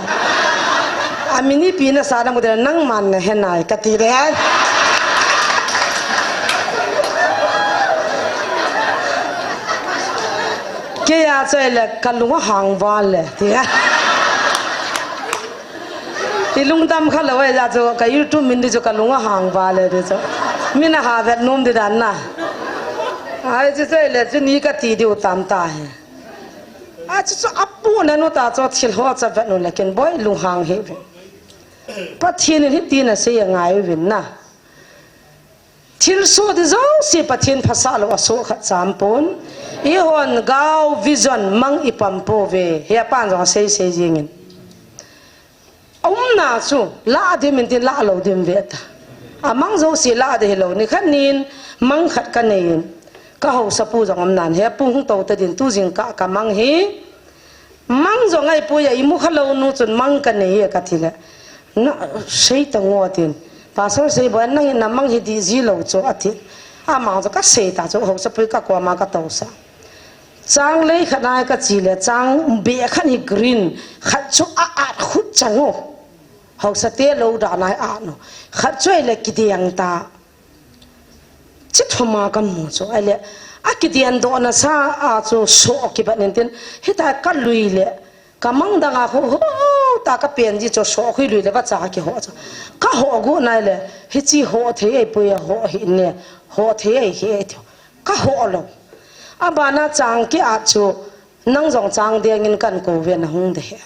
A mi ni pi na sa na mu de nangman na he nai ka ti de he. Kei a choi le ka lung a hang val le ti he. I lungdam kha lo e ja chu ka YouTube min di chu ka lung a hang val le di chu. Min a ha vet nom di dan na. Ai chu choi le chu ni ka ti diu tam ta he. Achu chu apu nanu ta chu thil ho cha vet nu le ken boi lunghang hih uvin. Pathen in hitin asei angai uvin na. Thil soh ding jouse Pathen phasah lou a soh khat cham pon. Eihon gao vision mang ipam pouve. Hia pan jong asei sei jingin. Aumna chu, lah ding min tin lah lou ding ve ta. Amang jouse lah ding hilou, nikhat nin, mang khat kanei in. Ka haosapu jong aumnan, he pu hung tou ta din, tu jingkah ka mang hi. Mang jong ahipoi a, imu kha lou nu chun mang kanei e kati le. Na, sei ta ngo tin. Pastor Seiboi, nangin na mang hi dih ji lou chu ati. Amang chu kasei ta chu, haosapu ka koma ka tousah. Chang lei khat nai kachi le, chang beh khat hi green, khat chu a-at khut chang u. Haosa te lou dan a hi at u. Khat chu ahile kideng ta. Chi thoma kamu chu. Ahile, akideng doh nasa a chu soh kibat in tin, hita kalui le, kamang dang a ho, ho, ta kapen ji chu soh khu lui le vacha kiho chu. Kaho gu nai le, hichi ho thei ahipoi a ho hi ne, ho thei ahi e ti. Kaho lou. Abana chang ki-at chu, nang jong chang dengin kan kou ve nahung de he.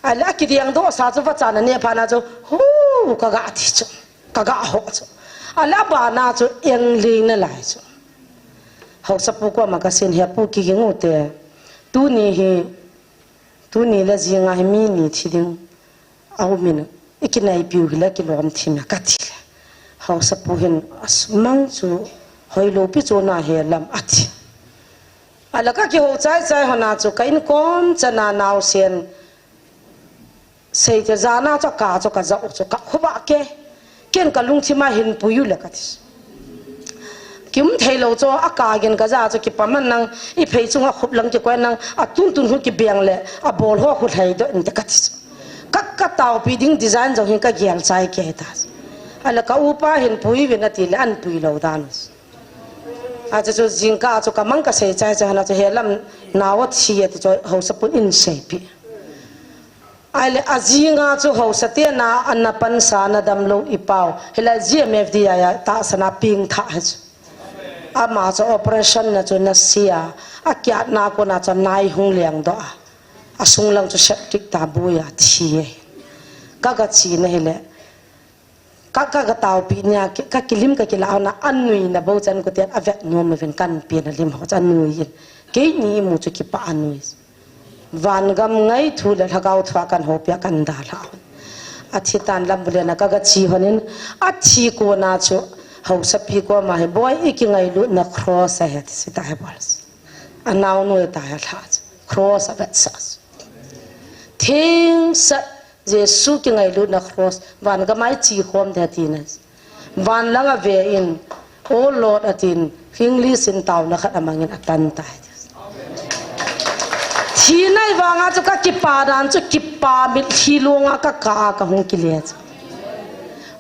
Ahile akideng doh sa chu vacha naneh phat na chu, hu, kaga ti chu, kaga ho chu. Ahile abana chu eng lei nalai chu. Haosapu koma kasin he pu kiging u te. Tuni hi, tuni le jinga hi mi ni thi ding. Aum in, ikinaipiu hile kilom thim e kati le. Haosapu hin, as mang chu, hoilou pi chu nahe lam ati. Ahile kakiho chai chai hon a chu, ka inkom chan a naosen. Seite jana chu ka chu kajah u chu, ka khovah ke. Ken kalungthim a hin pui u le kati. Kium thei lou chu, aka gin kaja chu, kipaman nang, iphei chunga khup lang kikoi nang, atun tun hu kibeng le, abol ho khu lhai doh inte kati chu. Ka, kataopi ding design jong hin kagel chai ke ta. Ahile ka upa hin pui uvin ati le, an pui lou dan. Achu chu jingkah chu kamang kasei chai chai hon a chu he lam nao athi ati chu haosapun in seipi. Ahile ajinga chu haosa te na, ana pansa nadam lou ipau. Hilai G M F D I a tahsa na pengthah hi chu. Ama chu operation na chu nase a, akiatna kona chu nai hung lengdoh a. Asung lang chu septic ta boi a thi e. Kaga che na hile. Ka, ka, kataopi nia, ki, kakilim kakilah hon a, anui na bou chan kuten avet nom uvin kan pi na lim ho chu anui in. Keini imu chu kipah anui. Vangam ngaithu le lhagao thu a kan houpi a kan dalha hon. Athi tan lam bule na kaga che hon in, athi kona chu haosapi koma hi, boi ikingailutna cross ahi ati, sita he bol. Anaonu ta he lha chu. Cross avet sa chu. Thengsel Jesu kingailutna cross, vangam a iche khom de tina. Van langa ve in, "Oh Lord," atin, English in taona khat amangin atan tai. Thina i vanga chu kakipa dan chu kipa mitlhi lunga kaka a kahung kile chu.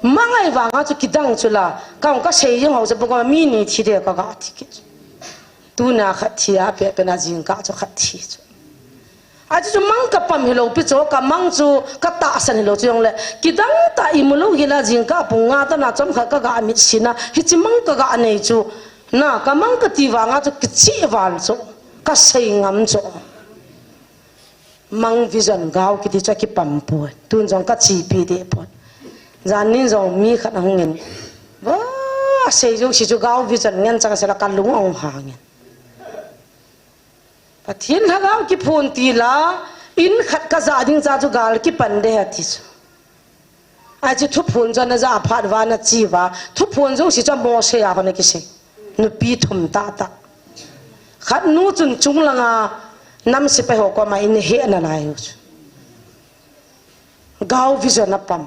Mang i vanga chu kidang chu la, kahung kasei jing ho chu bukoma mi ni thi de kaga thi kit. Tuna khat thi a, pe, pena jingkah chu khat thi chu. Achu chu mang kapam hilou pi chu, kamang chu katahsan hilou chu jongle, kidang tah imu lou hila jingkah pung nga tana chomkhat kaga mitsin a, hiche mang kaga nei chu, na, kamang kati vanga chu kicheh val chu, kasei ngam chu. Mang vision gao kiti chu akipam poi. Tun jong kachepi deh poi. Jan nin jong mi khat ahung in. Va, asei jouse chu gao vision ngen chang sela kalung ahung hang in. Pathen lhagao kiphon tila, in khat kaja ding cha chu gal kipan de ati chu. Achu thuphon chu ana ja phat uva ana che uva, thuphon jouse chu Mose a kona kisei. Nupi thum tah tah. Khat nu chun chunglanga nam sepai ho koma in heh nalai u chu. Gao vision apam.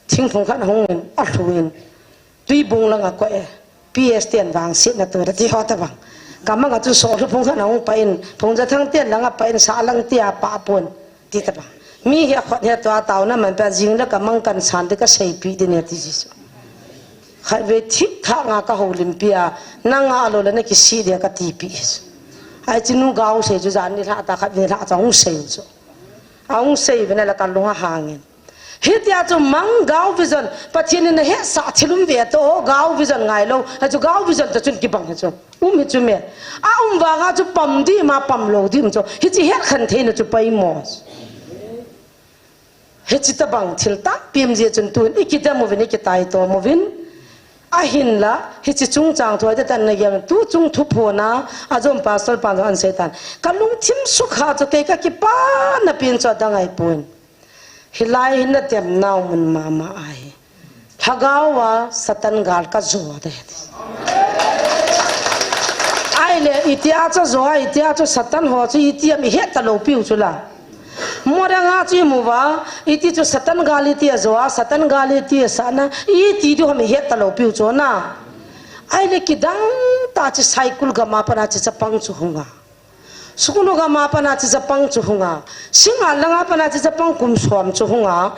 Thingphung khat ahung in, alhu in. Tuibung langa koi e. P S ten vangsetna to da ti ho tabang. Kamanga chu soh lhu phung khat ahung pa in, Phungjathang ten langa pa in, sahlang tia pa pon. Ti tabang. Mi hi akhut hi tua taona man pa jing le kamang kan san de kaseipi ding e ti ji chu. Khatvei thip thah nga kahoulimpi a, nanga lou le nakisih de katipi chu. Achu nu gao sei chu jan ni lha ta khat ni lha ta hung sei chu. Ahung sei vena la kalung ahang in. Hitia chu mang gao vision, Pathen in ahetsah thil um ve to, gao vision ngailou. Hichu gao vision ta chun kibang hichu. Um hichu me. A um vanga chu pam di ma, pam lou di um chu. Hichi het khen theina chu poimo. Hichi tabang thil tampi um jeh chun tun i kidem uvin, i kitaitom uvin. Ahinla, hichi chungchang thu a te tan na gen, tu chung thuphon a, ajom pastor pan jong ahin sei tan. Ka lungthim sukha chu kei ka kipana pen chu adang ahipon. Hilai hi na demnau mun mama ahi. Lhagao a Satan gal ka jo de. Ahile, itia chu jo a, itia chu Satan ho chu iti ham i het talou piu chu la. Moranga chu i mu uva, iti chu Satan gal iti a jo a, Satan gal iti a sah na, iti diu ham i het talou piu chu na. Ahile kidang tah chi Saikul gam a pat a chi chapang chu hunga. Sukunu gam a pat a chi chapang chu hunga. Singngat lang a pat a chi chapang kum som chu hunga.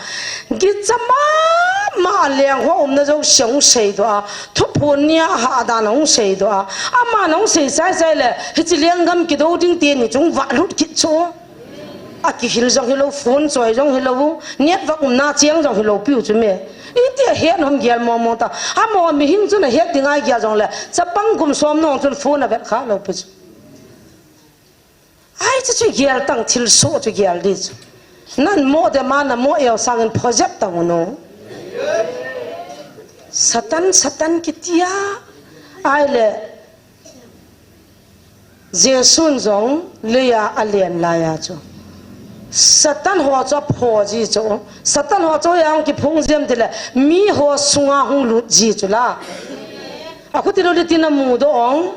Gicha mama a leng ho umna jouse hung seidoh a. Thuphon nia hahdan hung seidoh a. Aman hung sei chai chai le, hichi lenggam kidou ding teni chung vahlut kit chu. Akihil jong hilou, phone choi jong hilou, network umna cheng jong hilou piu chu me. Iti a het ham gel mong mong ta. Amaho mihing chun ahet ding ahi gel jongle, chapang kum som nung chun phone avet kha lou pi chu. Ai, chu chu gel tang, thilsoh chu gel di chu. Nan mo de ma, na mo eo sangin phojep tang u no. Satan, Satan kitia. Ahile, Jesun jong leia alen laiya chu, Satan ho chu apho ji chu. Satan ho chu hoiya hung kiphong ji ham tile, miho sunga hung lut ji chu la. Akhuti lou le tina mudoh ong.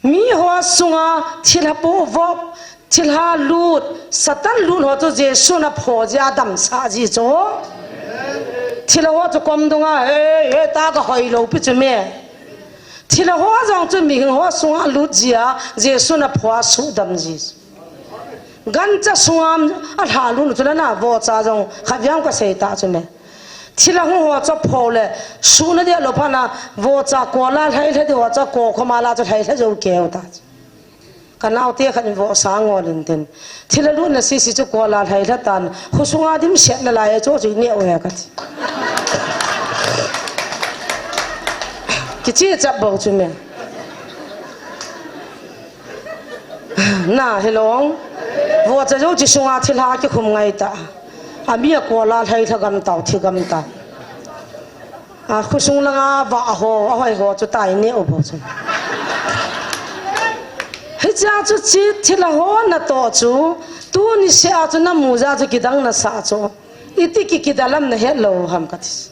Miho sunga thilha povop, thilha lut, Satan lut ho chu Jesun apho ji, adamsah ji chu. Thilha ho chu kom dunga, he, he, ta ka hoilou pi chu me. Thilha ho jong chu mihing ho sunga lut jia, Jesun apho a sudam ji. Gancha sunga alha lut chu la na, vohcha jong khatvei ka sei ta chu me. Thilha ho chu apho le, suna dia lou phat na, vohcha kola lhailha di ho chu ko khoma la chu lhailha jou keu ta chu. Ka naote khat in vohsa ngol in tin. Thilha lutna sisi chu kola lhailha tan. Khosunga dimset nalai a chu chu i neh u he kati. Kichi chap bou chu me. Na hilou. Vohcha jou chi sunga thilha kikhum ngai ta. Ami a kola lhailha gam tau, thi gam ta. A, khosung langa vah ho, ahoi ho chu tai neh u bou chu. Hichea chu chi thilha ho natoh chu, tuni seh a chu namu jeh a chu kidang nasah chu. Iti ki kidal ham nahet lou ham kati.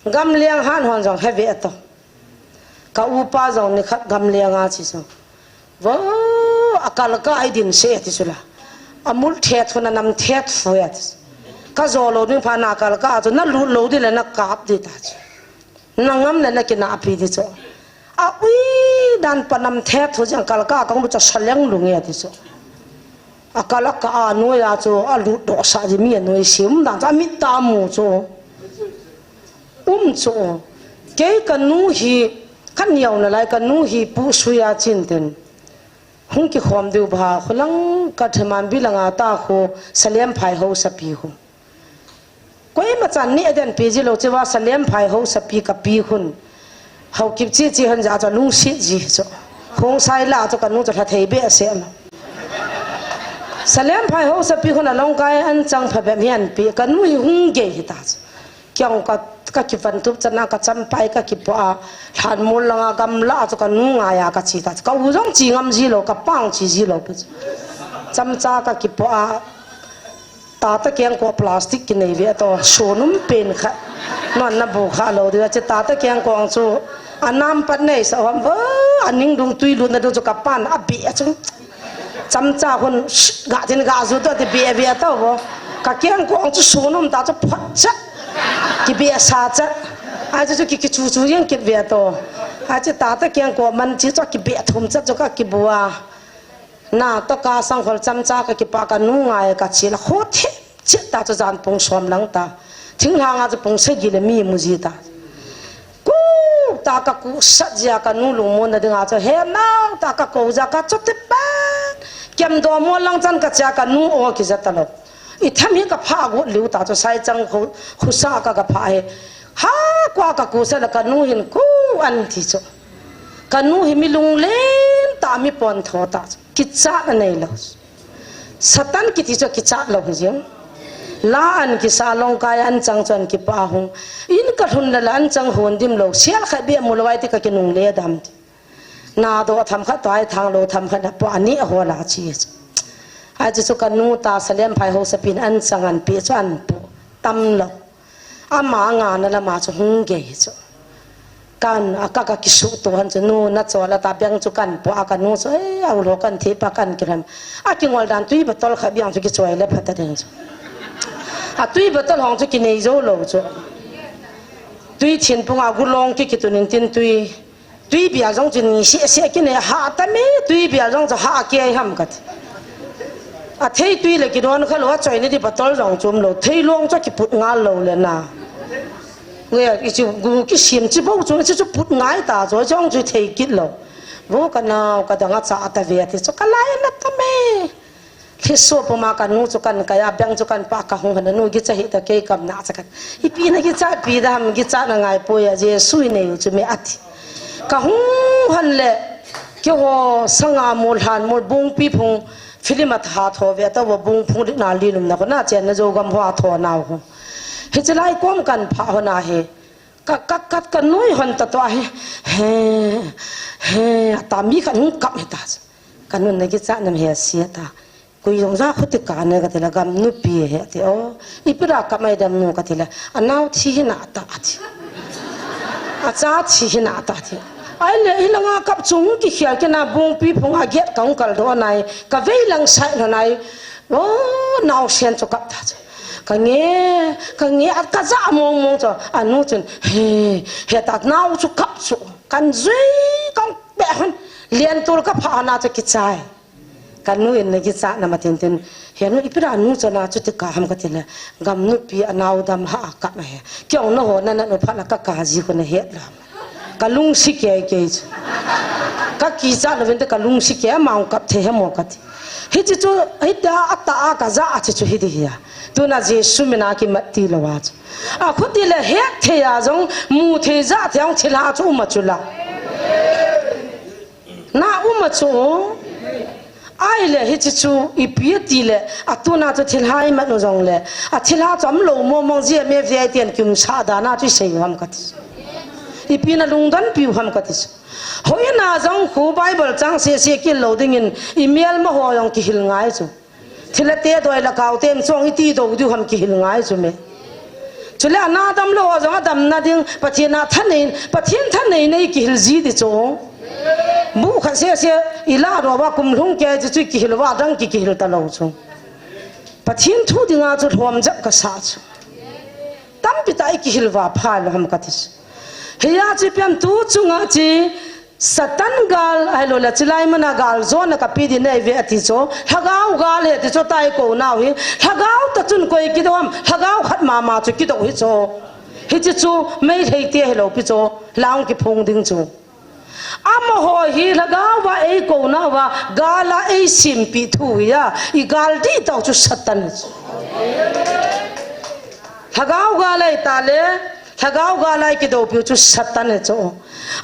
Gamleng han hon jong he ve to. Ka upa jong nikhat gamleng a chi chu. Vo, akal kah a i din seh ti chu la. Amul thet hun, anam thet fu e ti chu. Ka jo lou ding phat na akal kah a chu, na lut lou di le na kap di ta chu. Na ngam le na kinahpi di chu. A ui dan pa nam thet fu jeng akal kah a ka um chu saleng lung e ti chu. Akal akah a noi a chu alut doh sah ji, mi anoi sim dan chu amit ta mu chu. Um chu. Kei ka nu hi, ka neo nalai ka nu hi pu sui a chin tin. Hung kikhom diu ba, khulang ka Thamanbi langa ta khu, Salemphai hausapi khu. Koima chan neh den pi ji lou, chua Salemphai hausapi ka pi khun. Haokip chi chi han ja chu lungset ji chu. Khongsai la chu ka nu chu lha thei behseh ma. Salemphai hausapi khun along kai an chang phabep hi an pi, ka nu hi hung gei hi ta chu. Kei jong ka, ka kivan tup chan a ka champai ka kipoh a, lhanmol langa gamla a chu ka nu ngai a ka che ta chu. Ka u jong che ngam ji lou, ka pa jong che ji lou pi chu. Chamcha ka kipoh a, tata kengkoh plastic kinei ve to, sonum pen khat. Non na bu kha lou di a che tata kengkoh chu, anam pat nei sa hom vo, aning dung tui lutna dung chu ka pan a be chu. Chamcha hun, shh, ga tin ga ju to ti be be to vo. Ka kengkoh chu sonum ta chu phot cha. Kibe sa cha. A chu chu ki, kichu chu jeng kit ve to. A che tata kengkoh man chi chu kibe thum cha chu ka kibu a. Na to ka sang khol chamcha ka kipa ka nu ngai ka che la kho the. Chet ta chu jan pung som lang ta. Thinglhang a chu pung sagi le mi mu ji ta. Ku ta ka ku sat jia ka nu lungmon na dinga chu he nau ta ka ko ja ka chu ti pan. Kem do mo lang chan ka cha ka nu o ki ja ta lo. I tham hi ka pha got liu ta chu, sai chang khu, khusa ka ka pha hi. Ha, kua ka kusa la ka nu hin ku an ti chu. Ka nu hi mi lunglen ta, mi pon tho ta chu. Kichat a nei lo. Satan kiti chu kichat lo hi jing. La an kisa long kai an chang chu an kipa hung. In ka lhun la la an chang hon dim lo. Sial khat bia mu lo ai ti ka kinung le dam ti. Na do tham khat tai thang lo tham khat na pa ani a ho la chi. Ai chu chu ka nu ta Salem phai ho sapin an chang an pi chu an pu. Tam lo. Ama nga na lama chu hung gei chu. Kan a ka ka kisu to han chu nu na cho la ta beng chu kan po a ka nu chu, "Ei, au lo kan thi pa kan kiram." A kingol dan tui bottle kha biang chu kichoi le phata ding chu. A tui bottle hong chu kinei zo lo chu. Tui thin pung a gulong ki kitun in tin tui. Tui bia jong chu ni se se kinei ha ta me, tui bia jong chu ha ke ham ka ti. A thei tui le kidon kha lo a choi ni di bottle jong chum lo. Thei long chu kiput ngal lo le na. Nge, i chu gu kisim chi bo chu, chi chu put ngai ta chu, chong chu thei kit lo. Bo ka nau, ka dang a cha ta ve ti chu ka lai na ta me. Thliso puma ka nu chu kan kai a, beng chu kan pa ka hung hana nu gicha hi ta kei kam na cha kan. Ipi na gicha pi da ham gicha na ngai poi a Jesu i nei u chu me ati. Ka hung han le, keiho sanga mol han mol bungpi phung film a tha tho ve ta wa bung phung ri na li lum na ko na chen na jo gam ho a tho nau ho. Hichi lai kom kan pha ho na he. Ka, ka, ka, ka nui hon ta to he. He, he, a ta mi kan hung kap he ta. Ka nun na gicha nam he sia ta. Kui jong ja khuti ka ne ka ti la gam nu pi he ti o. Ipi ra kap mai dam nu ka ti la. A nau thi hi na ta ti. A cha thi hi na ta ti. Ai le hi la nga kap chung ki khia ke na bung pi phung a giat ka hung kal do nai. Ka vei lang sai no nai. O, nau sen chu kap ta chu. Ka nge, ka nge, a ka ja mong mong chu. A nu chun, he, he ta nau chu kap chu. Kan zui, kan pe han. Lian tur ka pha na chu kichai. Ka nu in na kicha na ma tin tin. He nu ipi ra nu chu na chu ti ka ham ka ti le. Gam nu pi a nau dam ha a kap he. Kiong na ho na na nu pha na ka ka ji ko na he la. Ka lungsi kei kei chu. Ka kicha lo vin te ka lungsi kei a mang kap the he mo ka ti. Hichi chu, hita a ta a ka ja a chi chu hi di hi a. Tuna Jesu mina ki mat ti lo a chu. A khuti le het thei a jong, mu thei ja thei a jong thilha chu uma chu la. Na uma chu. Ai le hichi chu, ipi ti le, a tuna chu thilha i mat nu jong le. A thilha chu am lo mo mong ji a me vi ai tian ki um sa da na chu i sei ham ka ti. Ipi na lungdon piu ham ka ti chu. Hoina jong khu Bible chang se se kil lo ding in i mial ma ho jong kihil ngai chu. Thilha te doi la kau tem chong i ti do diu ham kihil ngai chu me. Chule a na dam lo ho jong a dam na ding Pathian a thanei, Pathian thanei nei kihil ji di chu. Bu kha se se i la ro wa kum lhung ke chu chu kihil wa dang ki kihil ta lo chu. Pathian thu dinga chu lhom jak ka sa chu. Tampi ta i kihil wa pha lo ham ka ti chu. Hiya chi pian tu chunga chi Satan gal, ahilou le, chilai mana gal, jona kapi di nei ve ati chu, lhagao gal he ti chu tai ko nau hi, lhagao ta chun koi kidou ham, lhagao khat mama chu kidou hi chu. Hichi chu, Meitei te hilou pi chu, lang kiphong ding chu. Amaho hi lhagao va ei ko nau va, gal a ei simpi thu hi a, i gal di tau chu Satan hi chu. Lhagao gal ai ta le, lhagao gal ai kidou piu chu Satan hi chu.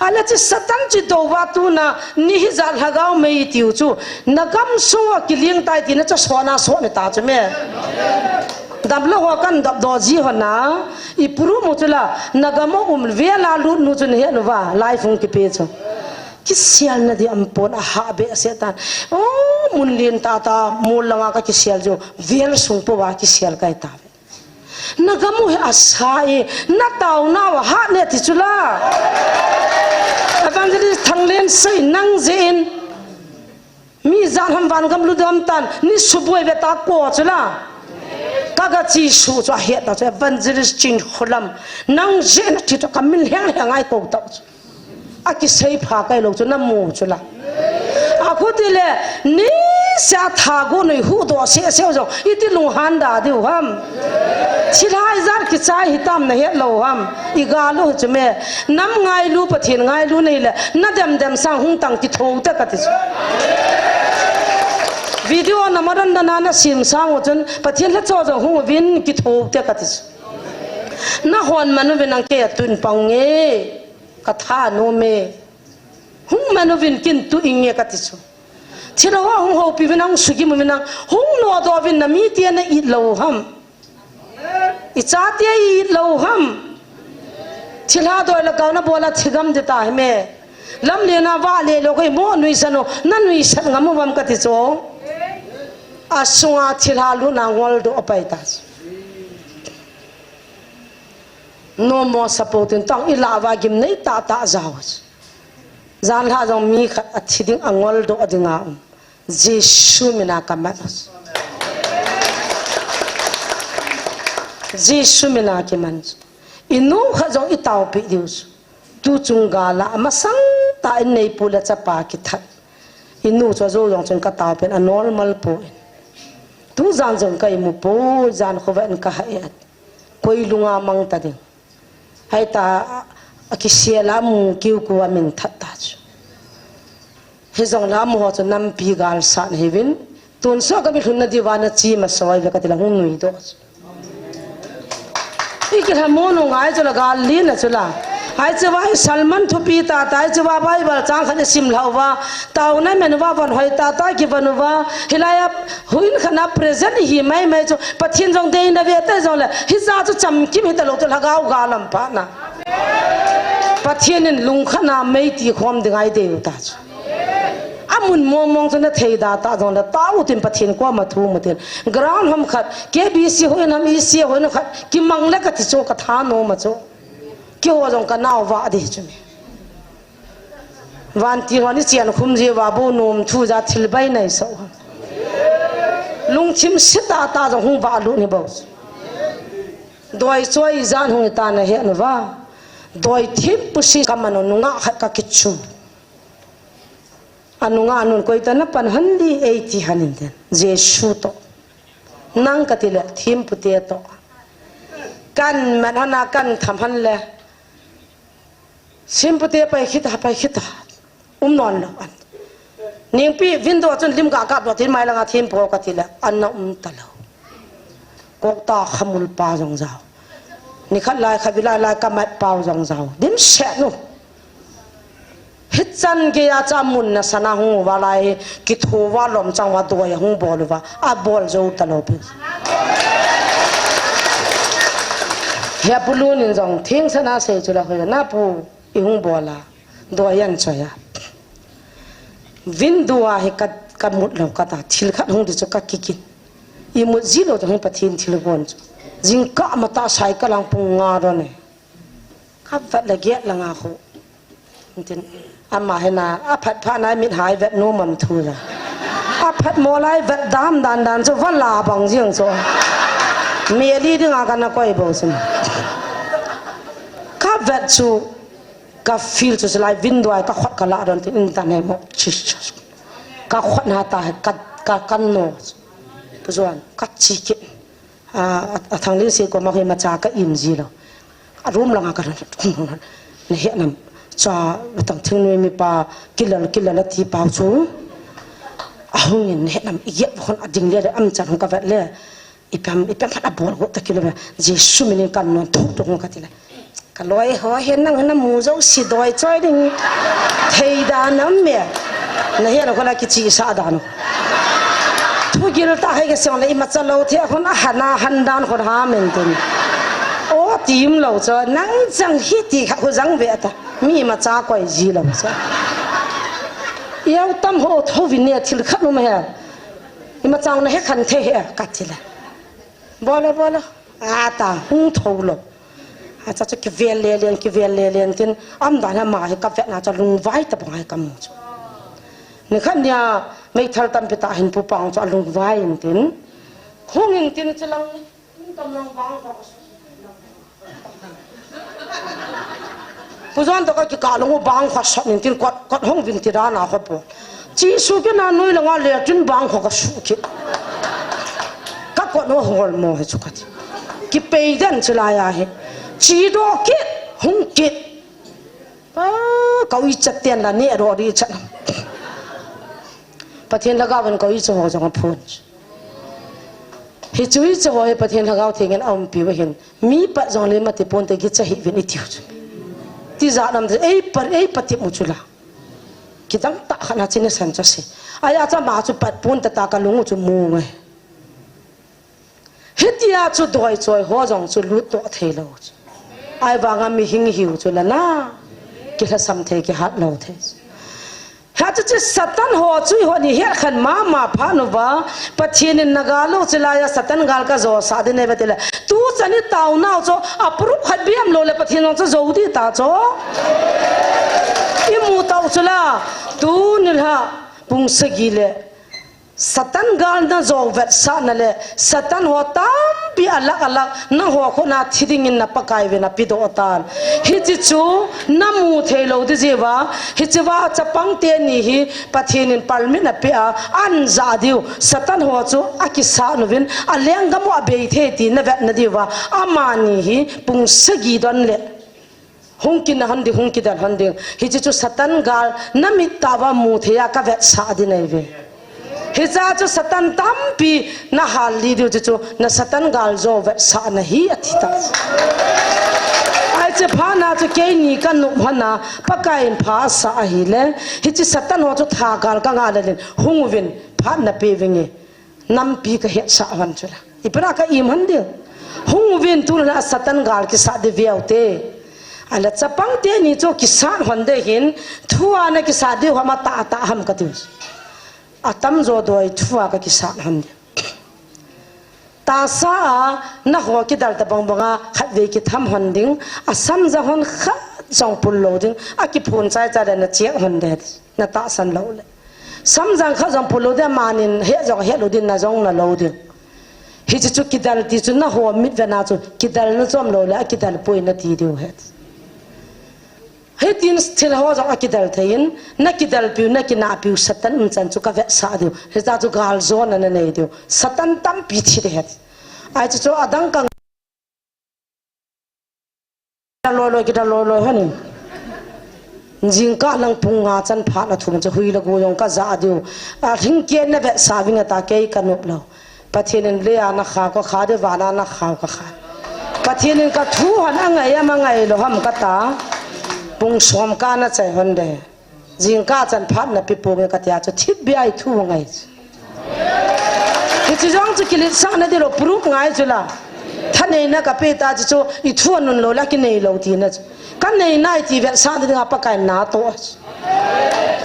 Ala chi Satan chi dou va tuna ni hi ja lhagao mei tiu chu. Na gam sunga kiling tai ti na chu sona sona ta chu me. Dam lo ho kan dap do ji ho na. I puru mu chu la. Na gam o um ve la lut nu chu ni he nu va. Lai phung kipe chu. Kisial na di am pon a ha be Satan. O mun lin ta ta mul langa ka kisial chu. Vel sung po va kisial kai ta. Na gamu hi asa e, na tau nau a hat ne ti chu la. Evangelist Thanglen sei nang jeh in. Mi ja ham van gam lu dam tan, ni suboi ve ta ko chu la. Ka ga chi su chu a het ta chu Evangelist Chin Khulam. Nang jeh na ti chu ka min heng heng ai ko ta chu. A kisei pha kai lo chu na mu chu la. A khuti le, ni sia tha gu nui hu do se se jong, i ti lung han da diu ham. Thilhai jar kichai hi tam na het lo ham. I ga lu chu me, nam ngai lu Pathian ngai lu nei le, na dem dem sang hung tang ki tho ta ka ti chu. Video na madan na na na sim sang u chun, Pathen lhacha jong hung uvin kitho te kati chu. Nahon man uvin nang kei a tun pang nge, katha nom e. Hung man uvin kin tu inge kati chu. Thilha hung houpi uvin nang sugim uvin nang, hung nodoh uvin na mite na it lou ham. I chate i it lou ham. Thilha doi le kau na bol a thigam ding ta hi me. Lamlen a vale lou kei mo nuisat u, na nuisat ngam uvam kati chu. Asunga thilha lutna ngol doh apai ta chu. No more supporting tong i lah uva gimnei tahtah jao. Janhi jong mi khat athi ding angol doh ding a um. Jesu mina kaman. Jesu mina kiman. I nu khat jong i taopi diu chu. Tu chung gal a masang tah in neipu le chapa kithat. I nu chu ajo jong chun ka taopi a normal poi. Tu jan jong ka imu poi, jan khovah in ka ha e. Koi lunga mang ta ding. Hei ta, a kisel a mu kiu ku a min that ta chu. Hijongle amu ho chu nampi galsat na hiuvin. Tun so ka mi lhun na diuva na chi ma soi ve kati le hung nui doh chu. I kilha mo nu ngai chu la gal lin a chu la. Ai chu va i Salman thupi tah tah, ai chu va Bible chang khat i sim lhau va. Taona i men uva von hoi tah tah kivon uva. Hilai a Huin khat na present ihi mai mai chu, Pathen jong dei na ve te jongle, hijat chu chamkim hita lou chu lhagao ga lam pa na. Pathen in lung khat na mei ti khom ding a i dei u ta chu. Amun mong mong chu na thei da ta jongle, tao tin Pathen koma thu mu tin. Ground ham khat, K B C huin ham, E C huin khat, kimang le kati chu ka tha nom a chu. Keiho jong ka nao va dei chu mi. Vantil hon i chen khum jeh uva bou nom thu ja thil bai nei so. Lungthim se tah tah jong hung vah lut ni bou. Doi choi jan hung i ta na he nu va. Doi thim pusi ka man u nungah khat ka kichu. A nungah nun koi ta na pan han di ei ti han in ten. Jesu toh. Nang kati le thim pute toh. Kan man hana kan tham han le. Simpute pai khita, pai khita. Um non lou an. Ningpi window chun lim ga kap doh tin mai langa thim po kati le, an na um ta lou. Kok ta khamul pa jong jao. Nikhat lai khavi lai lai ka mat pau jong jao. Dimset nu. Hichan gei a cha mun na sana hung uva lai, kitho uva lom chang uva doi a hung bol uva, a bol jou ta lou pi. He pu Lun in jong thing sana sei chu la hoi na pu i hung bol a, doi an choi a. Window a hi ka, ka mut lou ka ta, thil khat hung di chu ka kikin. I mut ji lou chu hung Pathen thil gon chu. Jingkah matah sai ka lang pung nga ro ne. Ka vet le get langa khu. Tin, ama hina, a phat phat nai mit hai vet nu mam thu la. A phat mo lai vet dam dan dan chu va la bang jing chu. Meli dinga ka na koi bo sin. Ka vet chu, ka feel chu lai window ai ka khot ka la don tin in ta ne mo. Jesus. Ka khot na ta ka, ka, ka no. Pu Juan, ka chi ki. A, a, a thang ling si ko ma hoi ma cha ka im ji lou. A room langa ka ran, na he nam. Cha, tang thing nui mi pa, kilal, kilal a ti pau chu. A hung in na he nam, i yep hon a ding le, am chan hung ka vet le. I pam, i pam phat a bol go ta kilo. Jesu minin kan non thuk thuk hung ka ti le. Ka loi ho he nang na mu jo si doi choi ding. Thei dan am me. Na he na ko la kichi sa dan. Thu gil ta hai ke song le i ma cha lou the khun a hana han dan khun ha men tin. O tim lou cho nang chang hi ti kha khu jang ve ta. Mi ma cha koi ji lou cho. Yau tam ho tho vin ne thil khat nu ma he. I ma chang na he khan the he ka ti le. Bola bola. A ta hung tho lou. A cha chu kivel le len, kivel le len tin, am dan a ma hi ka vet na cha lungvai ta bang ai ka mu chu. Ni khat nia, meithal tampi ta hin pu pang chu a lungvai in tin. Hung in tin chilang, in tam lang bang ka. Pu Juan to ka kikah lung u bang kha sat in tin kot, kot hung vin ti dan a kho po. Chi su ke na nui langa le tin bang kho ka su ke. Ka kot no hol mo he chu ka ti. Ki pei den chu la ya he. Chi do ke hung ke. Pa ka ui chat ten la ne ro ri chat. Pathen Lhagao in koi chu ho jong aphon. Hichu hichu ho hi Pathen Lhagao Theng in aumpi uva hin. Mi pat jong le mati ponte gicha hih uvin itiu chu. Tijat nam te ei pat, ei pati mu chu la. Kidang tah khat na china san chu ase. Ahi a chu ama chu pat pon tata kalung u chu mu nge. Hitia chu doi choi ho jong chu lut toh thei lou chu. Ahivanga mihing hiu chu la na. Kilhasam thei kihat lou thei. Hichu chu Satan ho chu eiho ni het khen mama phat uva. Pathen in nagal u chu laiya Satan gal kajo sah ding ahi ve tile. Tu chan i taonau chu aprup khat biam lou le Pathen jong chu jo di ta chu. Imu tau chu la. Tuni lha pung sagi le Satan gal najo vetsahna le, Satan ho tampi alak alak, nangho khut na thi dingin na Pakai vin apedoh tan. Hiche chu namu thei lou di jeh uva, hiche uva chapang teni hi Pathen in permit apeh a, anjah diu, Satan ho chu akisat uvin, alenggam u abei thei ti navetna diuva, amani hi pung sagi don le. Hung kina hon ding, hung kidel hon ding. Hiche chu Satan gal namit tah uva mu thei a kavetsah ding ahi ve. Hiche chu Satan tampi nahal lih diu chu chu na Satan gal jo vetsahna hi ati ta. Ahi che phat na chu keini kanop hon a Pakai in pha asah ahile. Hiche Satan ho chu tha gal kanga lelin hung uvin phat nape vinge. Nampi kahetsah hon chu la. Ipi ra ka im hon ding. Hung uvin tu la Satan gal kisat di veu te. Ahile chapang teni chu kisat hon de hin thua nakisat diu ham atah atah ham kati. Atamjo doi thua kakisat hon de. Tahsa a naho kidel tabang banga khatvei kitham hon ding. Asamjang hon khat jong pul lou ding. Akiphun chai chai le nachek hon de. Natahsan lou le. Samjang khat jong pul lou ding, amanin het jong het lou ding, na jong na lou ding. Hiche chu kidel ti chu naho mitvet na chu kidel na chom lou le, akidel poi nati diu het. Hitin thil ho jong akidel thei in, nakidel piu, nakinah piu, Satan umchan chu kavetsah diu. Hiche chu galjona nanei diu. Satan tampi thi de het. Ahi chu chu adang ka Loi loi kidel loi loi hon in. Jingkah lang pung nga chan phat na thum chu hui le go jong kajah diu. Alhingkei navetsah vinge ta kei kanop lou. Pathen in lei a nakhao kakha diu, van a nakhao kakha. Pathen in kathu hon angai am angai lou ham kata. Pung som kah nachai hon de. Jingkah chan phat nape ponge katia chu thipbeh a ithu ngai. Hiche jong chu kiletsahna ding lou, proof ngai chu la. Thaneina kapeh ta chu chu ithu anun lou la kinei lou tina chu. Kanei nai ti vetsahna dinga Pakai in natoh.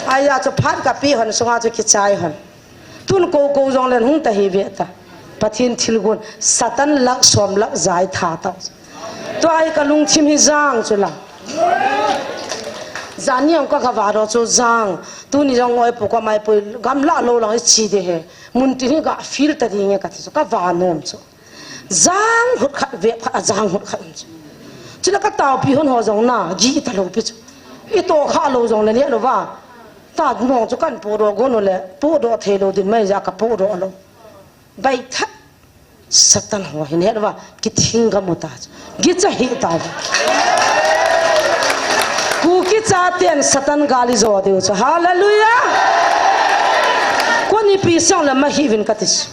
Ahi a chu phat kapeh hon sunga chu kichai hon. Tun kou kou jong len hung ta hi ve ta. Pathen thilgon Satan lakh som lakh ja itha ta. Tua hi kalungthim hi jang chu la. Jani ang ka kava ro chu jang. Tuni jong oi pu ka mai pu gamla lou lang ichi de he. Mun ti hi ka feel ta ding e kati chu kava nom chu. Jang hut khat ve khat a jang hut khat chu. Chu la ka taopi hon ho jong na gi ta lou pi chu. Ito kha lou jong le ne lou va. Ta nong chu kan pu ro go no le pu ro thei lou din mai ja ka pu ro lou. Bai that. Satan ho hin het va, kithing gam u ta. Gicha hi ta. Kuki chaten Satan gal ijo diu chu. Hallelujah. Koni pi sang la ma hi vin kati chu.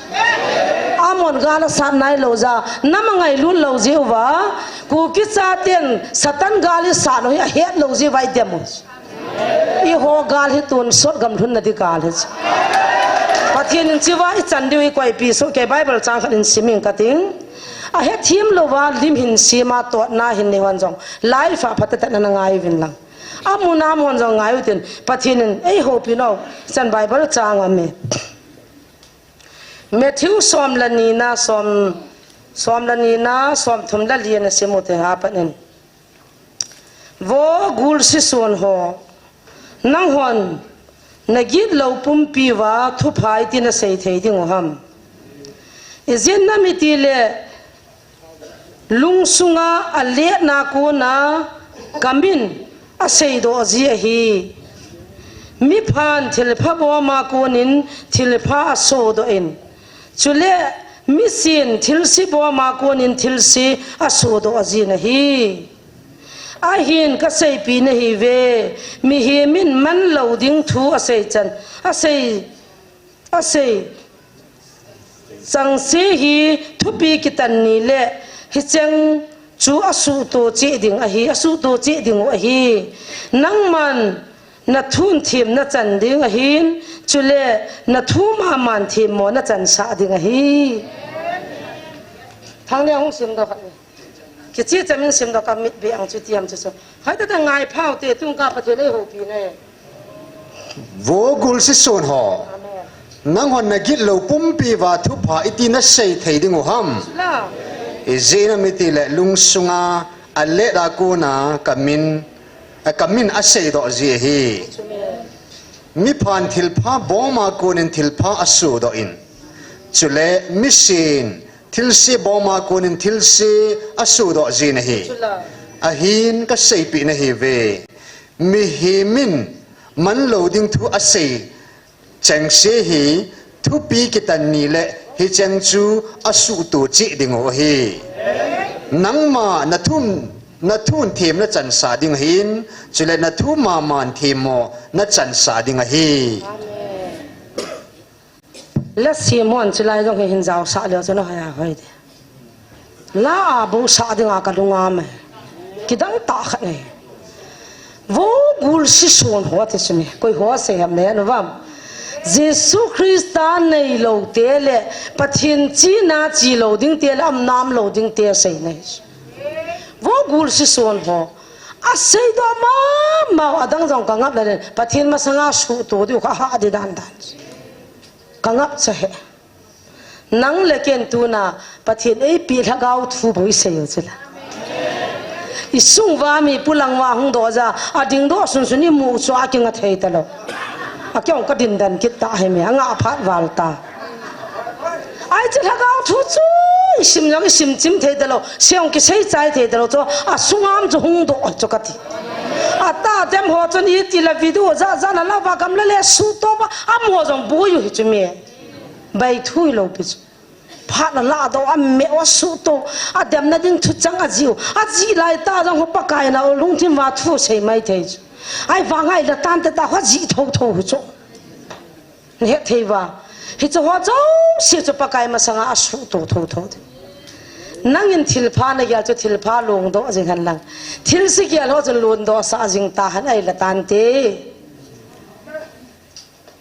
Amon gal asat nai lou ja, nama ngailut lou jiu va. Kuki chaten Satan gal isat lou hi ahet lou jiu vai dem u. Eiho gal hi tonsot gam lhunna di gal hi. Pathen in chiva ichan diu hi koipi soh kei Bible chang khat in siming kating. Ahethem louva lim hin sema totna hin nei hon jong. Life a phatah tah na ngai uvin lang. Amun amun jong ngai utin. Pathen in eihoupi nau. Chan Bible chang aum e. Matthew som le ni na som, som le ni na som thum le li na sim ute ha panin. Vo gulsi son ho, nanghon nagit lou pumpi uva thupha iti nasei thei ding u ham? Ijeh inem itile lungsunga aletna kona kamin aseidoh ji ahi. Miphan thilpha boma konin thilpha asodoh in, chule misin thilse boma konin thilse asodoh jin ahi. Ahin kaseipeh nahiuve, mihem in manlou ding thu asei chan, asei, Asei, changse hi thupi kitan ni le hicheng chu asuhto cheh ding ahi, asuhto cheh ding u ahi. Nangman nathun them nachan ding ahin, chule nathu maman themmo nachansah ding ahi. Thang le hung sim doh khat ni. Kichi chamin sim doh ka mit be ang chu tiam chu chu. Hai ta ta ngai phau te tung ka Pathen ei houpi ne. Vo gulsi son ho. Amen. Nanghon nagit lou pumpi uva thupha iti nasei thei ding u ham. Sula. Ijeh inem itile lungsunga alet a kona kamin, a kamin asei doh ji ahi. Sula. Miphan thilpha boma konin thilpha asoh doh in. Chule misin thilse boma konin thilse asoh doh ji nahi. Sula. Ahin kaseipi nahi ve. Mihemin manlou ding thu asei chengse hi thupi kitan ni le hicheng chu asuhto cheh ding u ahi. Nangma nathum, nathun them nachansah ding ahin, chule nathu maman themmo nachansah ding ahi. Amen. La Simon chulai jong hi hin jaosah leu chu nahoi a hoi de. La a bou sah dinga kalunga me. Kidang tah khat nei. Vo gulsi son ho ti chu me. Koi ho sei ham ne nu vam. Jesu Christa neilou te le Pathen china chilou ding te le amnam lou ding te sei nei. Vo gulsi son ho. Asei doh mama adang jong kangap le Pathen masanga suhto diu kha ha di dan dan. Kangap cha he. Nang le ken tuna Pathen eipi lhagao thu bou isei u chula. Isung uva mi pulang uva hung doh ja, ading doh sunsun imu chu akinga thei talou. Akihong kadin dan kit ta hi me, anga phat val ta. Ai chu lhagao thu chu isim jong isim chim thei talou, seijong kisei chai thei talou chu, asunga um chu hung doh chu kati. Ata dem ho chun iti la video ja ja na la va kam la le suhto va, amo jong boi u hi chu me. Bai thu ilou pi chu. Phat la la doh a me wa suhto. Ademna ding thuchang ajiu. Aji lai ta jong ho Pakai na o lungthim uva thu sei mai thei chu. Ahivanga ila tan te ta ho ji tho tho hu chu. Nahet thei uva. Hichu ho jouse chu Pakai masanga asuhto tho tho de. Nangin thilpha nagel chu thilpha lungdoh jing hen lang. Thilse gel ho chun lungdoh sah jing ta hen ahila tan te.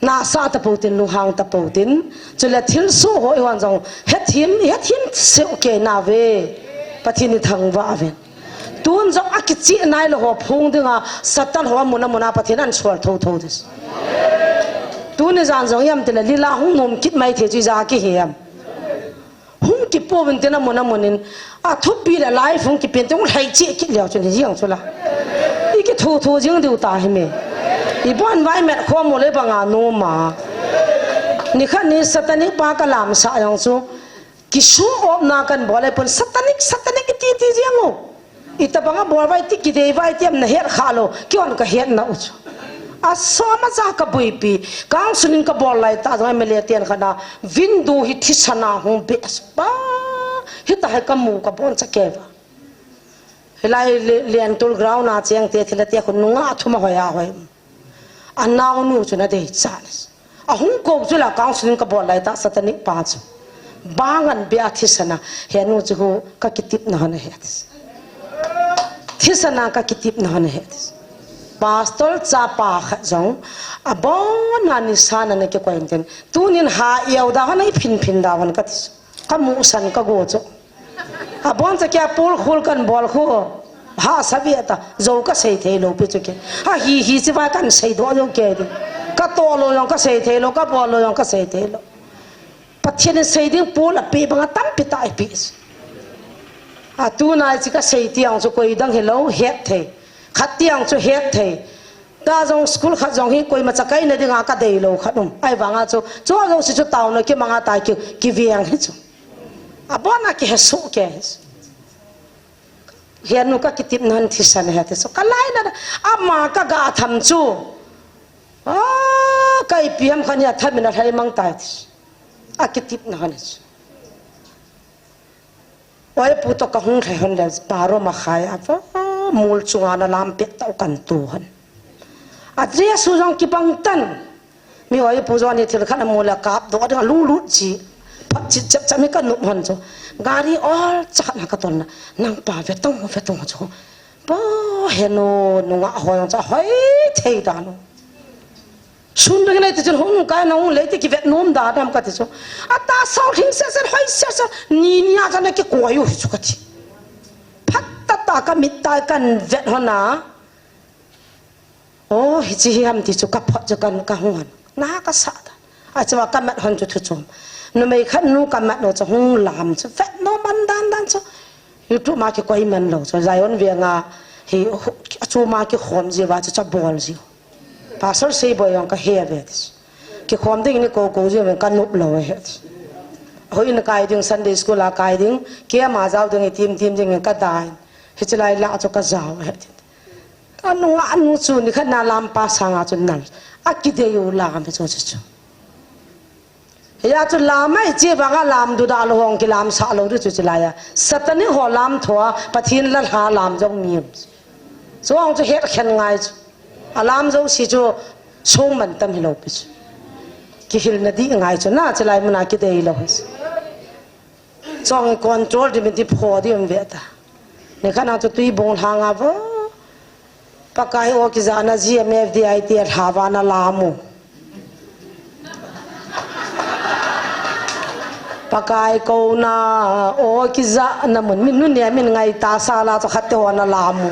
Nasa tapou tin, lunghang tapou tin. Chule thilsoh ho ihon jong hethem, hethem seh u kei nave. Pathen ithangvah uvin. Tun jong akichih nailou ho phung dinga Satan ho amun amun a Pathen ahin sol tho tho ding. Tuni jan jong iam tile lila hung nom kit mai thei chu ija kihi am. Hung kipouvin tin amun amun in, athupi le live hung kipen tin hung lhai cheh kit leu chun hi jeng chu la. Ikithu thu jing diu ta hi me. Ibon vai met khom u le banga nom a. Nikhat ni Satanic pa kalamsah jong chu. Ki show off na kan bol le pon Satanic, Satanic iti ti jeng u. Itabanga bol vai ti kidei vai ti am nahet kha lou, kihon kahet nau chu. Asom aja kabuipi, counseling kabol lai ta jong M L A ten khana, window hi thisan a hung be as pa, hita hi kamu kabon cha kei va. Hilai le, Lentul ground a cheng te thila te khu nunga thum ahoi ahoi. Anaonu chu nadei chan. Ahung kou chu la counseling kabol lai ta Satanic pa chu. Bang an bia thisan a, henu chu hu kakitepna hon ahi ati. Thisan a kakitepna hon ahi ati. Pastor chapa khat jong, abon a nisan a nakikoi in tin. Tunin ha iau da hon a iphin phin da hon kati. Kamusan kago chu. Abon cha kia pol khul kan bol khu. Hahsa ve ta, jou kasei thei lou pi chu ke. Ahi hi chi vai kan sei doh jou ke di. Katoh lou jong kasei thei lou, kabol lou jong kasei thei lou. Pathen in sei ding pol apeh banga tampi tah ipeh. Atunai chi kasei tiang chu koi dang hilou, het thei. Khat tiang chu het thei. Ka jong school khat jong hi koima chakaina dinga kadei lou khat um. Ahivanga chu, chu jong si chu taona kimanga tai ki, kiveng hi chu. Abon a kihesoh ke. Henu kakitepna hon thisan ahi ati. So, kalaina, ama kaga tham chu. Ah, ka ipi ham khat ni atham in alhai mang tai ti. Akitepna hon chu. Oi pu to kahung lhai hon le, baro makhai a, va, mol chunga nalam pet tau kan tu hon. Adress u jong kibang tan. Mi oi pu John hi thil khat amu le kap doh ding a lunglut chi. Phat chi chep chep mi ka nup hon chu. Gari ol cha khat na ka ton na. Nang pa ve tong ve tong chu. Pa he nu nunga hoi cha hoi thei ta nu. Sun dang nei ti chun hung kai na hung lei ti ki vet nom da dam ka ti chu. A ta sau hing se se hoi se se ni ni a cha na ki koi u hi chu ka ti. Phat ta ta ka mit ta kan vet hon na. Oh, hichi hi ham ti chu ka phot chu kan ka hung han. Na ka sa ta. A chu ka mat hon chu thu chom. Numei khat nu ka mat lo chu hung lam chu. Vet nom man dan dan chu. YouTube ma ki koi man lo chu. Zion veng a hi hu-, a chu ma ki khom ji va chu cha bol ji. Pastor sei boi yong ka he ve ti chu. Ki khom ding ni ko ko ji ve ka nup lo he ti. Hoi na kai ding Sunday school a kai ding. Ke ma jao ding i tim tim ding ka dai. Hichi lai la chu ka jao he ti. Ka nunga nu chu ni khat na lam pa sanga chu nal. A kidei u lam chu chu chu. Hia chu lam ai chi vanga lam du da lo hong ki lam sa lo du chu chu la ya. Satanic ho lam thoa, Pathen la lha lam jong mi. Chuang chu het khen ngai chu. A lam jo si chu sung man tam hi lo pi chu. Ki hil na di ngai chu na chu lai muna kidei lo hi. Chong control di min ti pho di um ve ta. Ni khat na chu tui bung hlang a vo. Pakai o ki za na G M F D I T a hla va na la mu. Pakai ko na o ki za na mun min nu ne min ngai ta sa la chu khat te ho na la mu.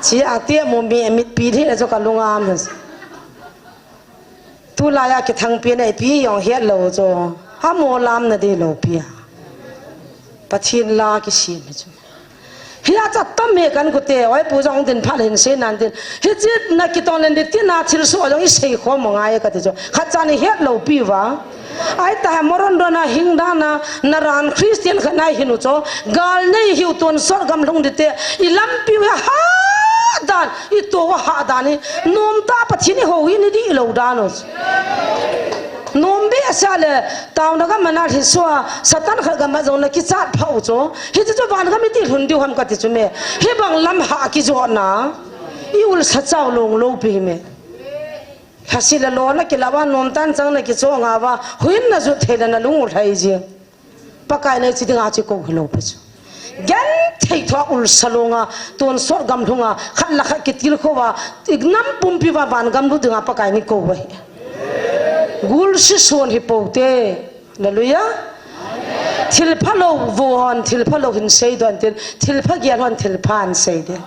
Chi a te mu mi mit pi di na chu ka lungam. Tulai a kithang pi na ipi yong het lo chu. Ha mo lam na de lo pi a. Pathen la ki sim hi chu. Hia cha tam he kan kute, oi pu jong din pha hin se nan din. Hi chit na ki ton len di ti na thil so jong i sei kho mo ngai ka ti chu. Khat cha ni het lo pi va. Ai ta ha moron do na hing da na, na ran Christian khat na hin u chu. Gal nei hiu ton sor gam lhung di te. I lam pi ha dan. I to ha dan i nom ta Pathen i ho hi ni di lo dan u. Nom be sa le tau na ga mana hi sua Satan khat ga ma jong na ki chat pha u chu. Hi chu chu van ga mi ti lhun diu ham ka ti chu me. Hi bang lam ha ki jo na. I ul sa chau long lo pi me. Lhasi la lo na ki la va nom tan chang na ki cho nga va. Huin na ju thei la na lung u lhai ji. Pakai nei chi dinga chi ko hi lo pe chu. Gen thei thua ul sa longa, ton sot gam lhunga, khat la khat ki til kho va, ik nam pumpi va van gam lu dinga Pakai ni ko va hi. Gul si son hi po te. Hallelujah. Thil pha lo vo hon, thil pha lo hin sei don tin, thil pha gial hon, thil pha an sei din.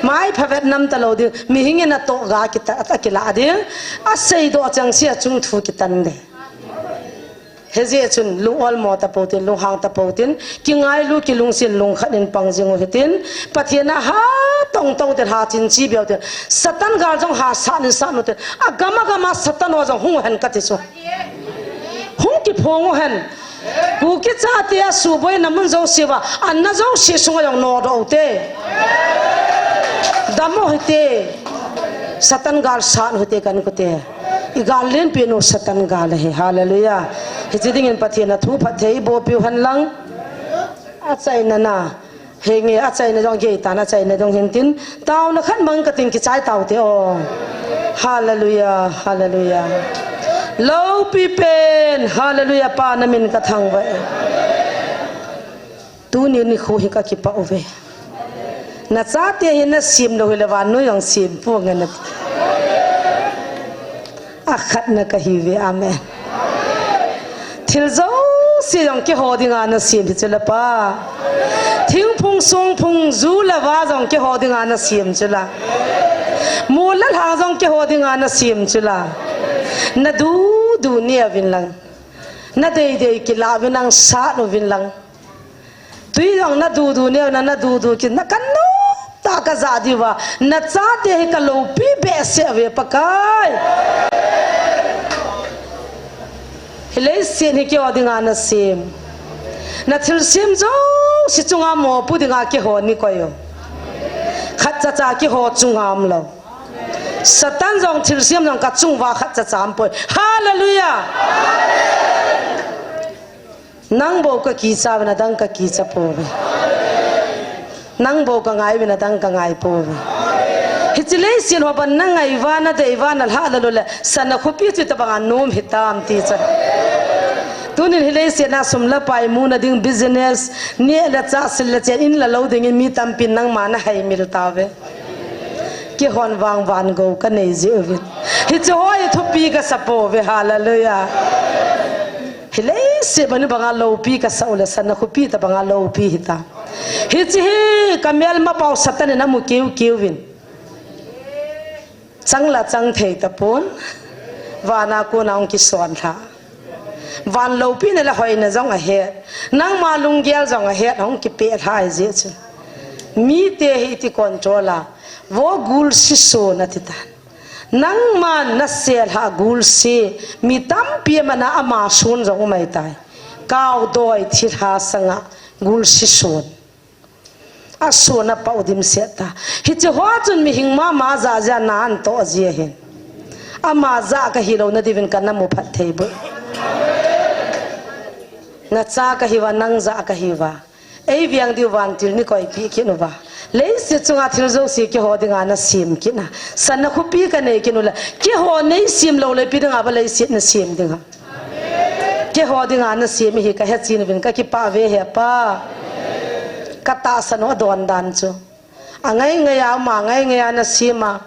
Mai pha vet nam ta lo din, mi hing in a to ga ki ta, a ki la din, a sei do chang si a chung thu ki tan de. Hijeh chun lung olmo tapo tin, lung hang tapo tin, kingailu kilungset lungkhat in pang jing u hitin, Pathen a ha tong tong tin, ha chin chi beu tin, Satan gal jong ha sat in sat u tin, agam agam a Satan ho jong hung hen kati chu. Hung kiphong u hen. Kuki chate a suboina mun jouse uva, anna jouse sunga jong nodoh u te. Dam u hite. Satan gal sat u hite kan kute. I gal lenpen u Satan gal ahi. Hallelujah. Hiche dingin Pathen a thu phatthei iboh piu hen lang. Achaina na. Henge achaina jong gei tan achaina jong hin tin. Taona khat mang katin kichai tau te o. Hallelujah. Hallelujah. Loupi pen. Hallelujah. Pa na min ka thangvah e. Tuni nikho hi ka kipah uve. Na chate hi na sem lou hile vannoi jong sem ponge nati. Akhatna kahiuve. Amen. Thil jouse jong keiho dinga na sem hi chula Pa. Thingphung songphung ju le va jong keiho dinga na sem chula. Mol le lhang jong keiho dinga na sem chula. Na dudu neuvin lang. Na deidei kilah uvin lang, sat uvin lang. Tui jong na dudu neu na, na dudu kit na, ka nop tah a ka jah diuva, na chate hi ka loupi behseh uve Pakai. Hi leiset hi keiho dinga na sem. Na thilsem jouse chunga mopo dinga keiho nei koi u. Khatcha cha keiho chunga umlou. Satan jong thilsem jong ka chung uva khatcha cha umpoi. Hallelujah. Nang bou ka kicha uve, na dang ka kicha pouve. Nang bou ka ngai uve, na dang ka ngai pouve. Hi Hiche leiset ho ban na ngai uva, na dei uva, na lha lou le, sana khopi chu tabang a nom hitam ti chu. Tunin hi leiset a sum le pai muna ding business, neh le chah, sil le chen, in le lou dingin mi tampin nangma na haimil tauve. Keihon vang vangou ka nei jiuvin. Hiche ho hi thupi ka sa pouve, hallelujah. Hi leiset bang banga loupi ka sa u le, sana khopi tabanga loupi hita. Hiche hi ka melma pau Satan in amu kiu kiuvin. Chang la chang thei tapon. Vana kona hung kison lha. Van loupina le hoina jong ahet. Nangma lunggel jong ahet, hung kipeh lha ahi jeh chun. Mite hi iti control a. Vo gulsi son ati tan. Nangman na sel ha gulsi. Mi tampi amana ama son jong umai tai. Kaudoi thilha sanga gulsi son. Ason a pau dimset ta. Hiche ho chun mihing mama ja ja na an to ji ahin. Ama ja ka hilou na diuvin ka na mu phatthei bou. Na cha ka hiuva, nang ja ka hiuva. Ei veng diu vantil nei koipi kit uva. Leiset chunga thil jouse keiho dinga na sem kit na. Sana khopi ka nei kit u le. Keiho nei sem lou le ipi dinga ba leiset na sem dinga. Keiho dinga na sem hi ka hetchen uvin ka kipah uve he Pa. Ka tahsan u adon dan chu. Angai ngai a, ama ngai ngai a na sem a.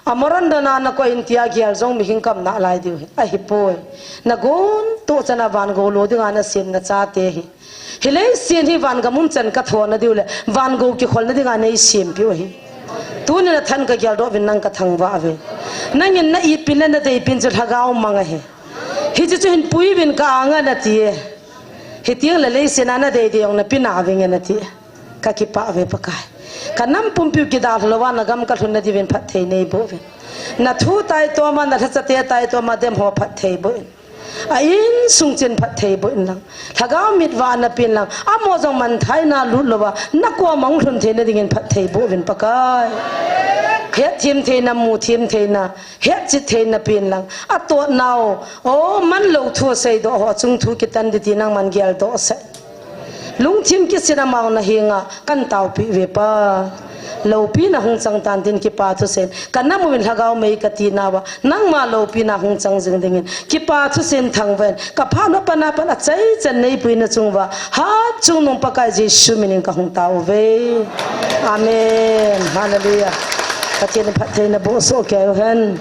Amoran dona na koi in tia gel jong mihing kam nalai diu hi. Ahipoi. Na gon toh chana vangou lou dinga na sem na chate hi. Hi leiset hi vangam um chan ka thona diu le. Vangou kikholna dinga nei sempiu hi. Tunin na than ka geldoh uvin nang ka thangvah uve. Nangin na itpin le na deipin chu lhagao mang ahi. Hiche chu hin puiuvin ka anga nati e. Hitiang le leiset a na dei dei jong na pina vinge nati e. Ka kipah uve Pakai. Ka nam pumpiu kidalha louva na gam ka lhunna diuvin phatthei nei bouvin. Na thu taitoma, na lhachate taitoma dem ho phatthei bouvin. A insung chen phatthei bouvin lang. Lhagao mit vahna pen lang. Amaho jong manthaina lut louva. Na koma hung lhun theina dingin phatthei bouvin Pakai. Hetthem theina, muthim theina. Hetchet theina pen lang. Atotnau. O, manlou thu seidoh ho. Chung thu kitan ding ti nangman geldoh sah. Lungthim kisin amau na henga. Kan taopi uve Pa. Loupina hung chang tan tin kipa thusen. Ka nam uvin lhagao mei ka tinauva. Nangma loupina hung chang jing dingin. Kipa thusen thangvah in. Ka phat uva pat a pat achaichan neipuina chunguva. Hatchungnung Pakai Jesu minin ka hung tao uve. Amen. Hallelujah. Pathen in phattheina boh soh kei uhen.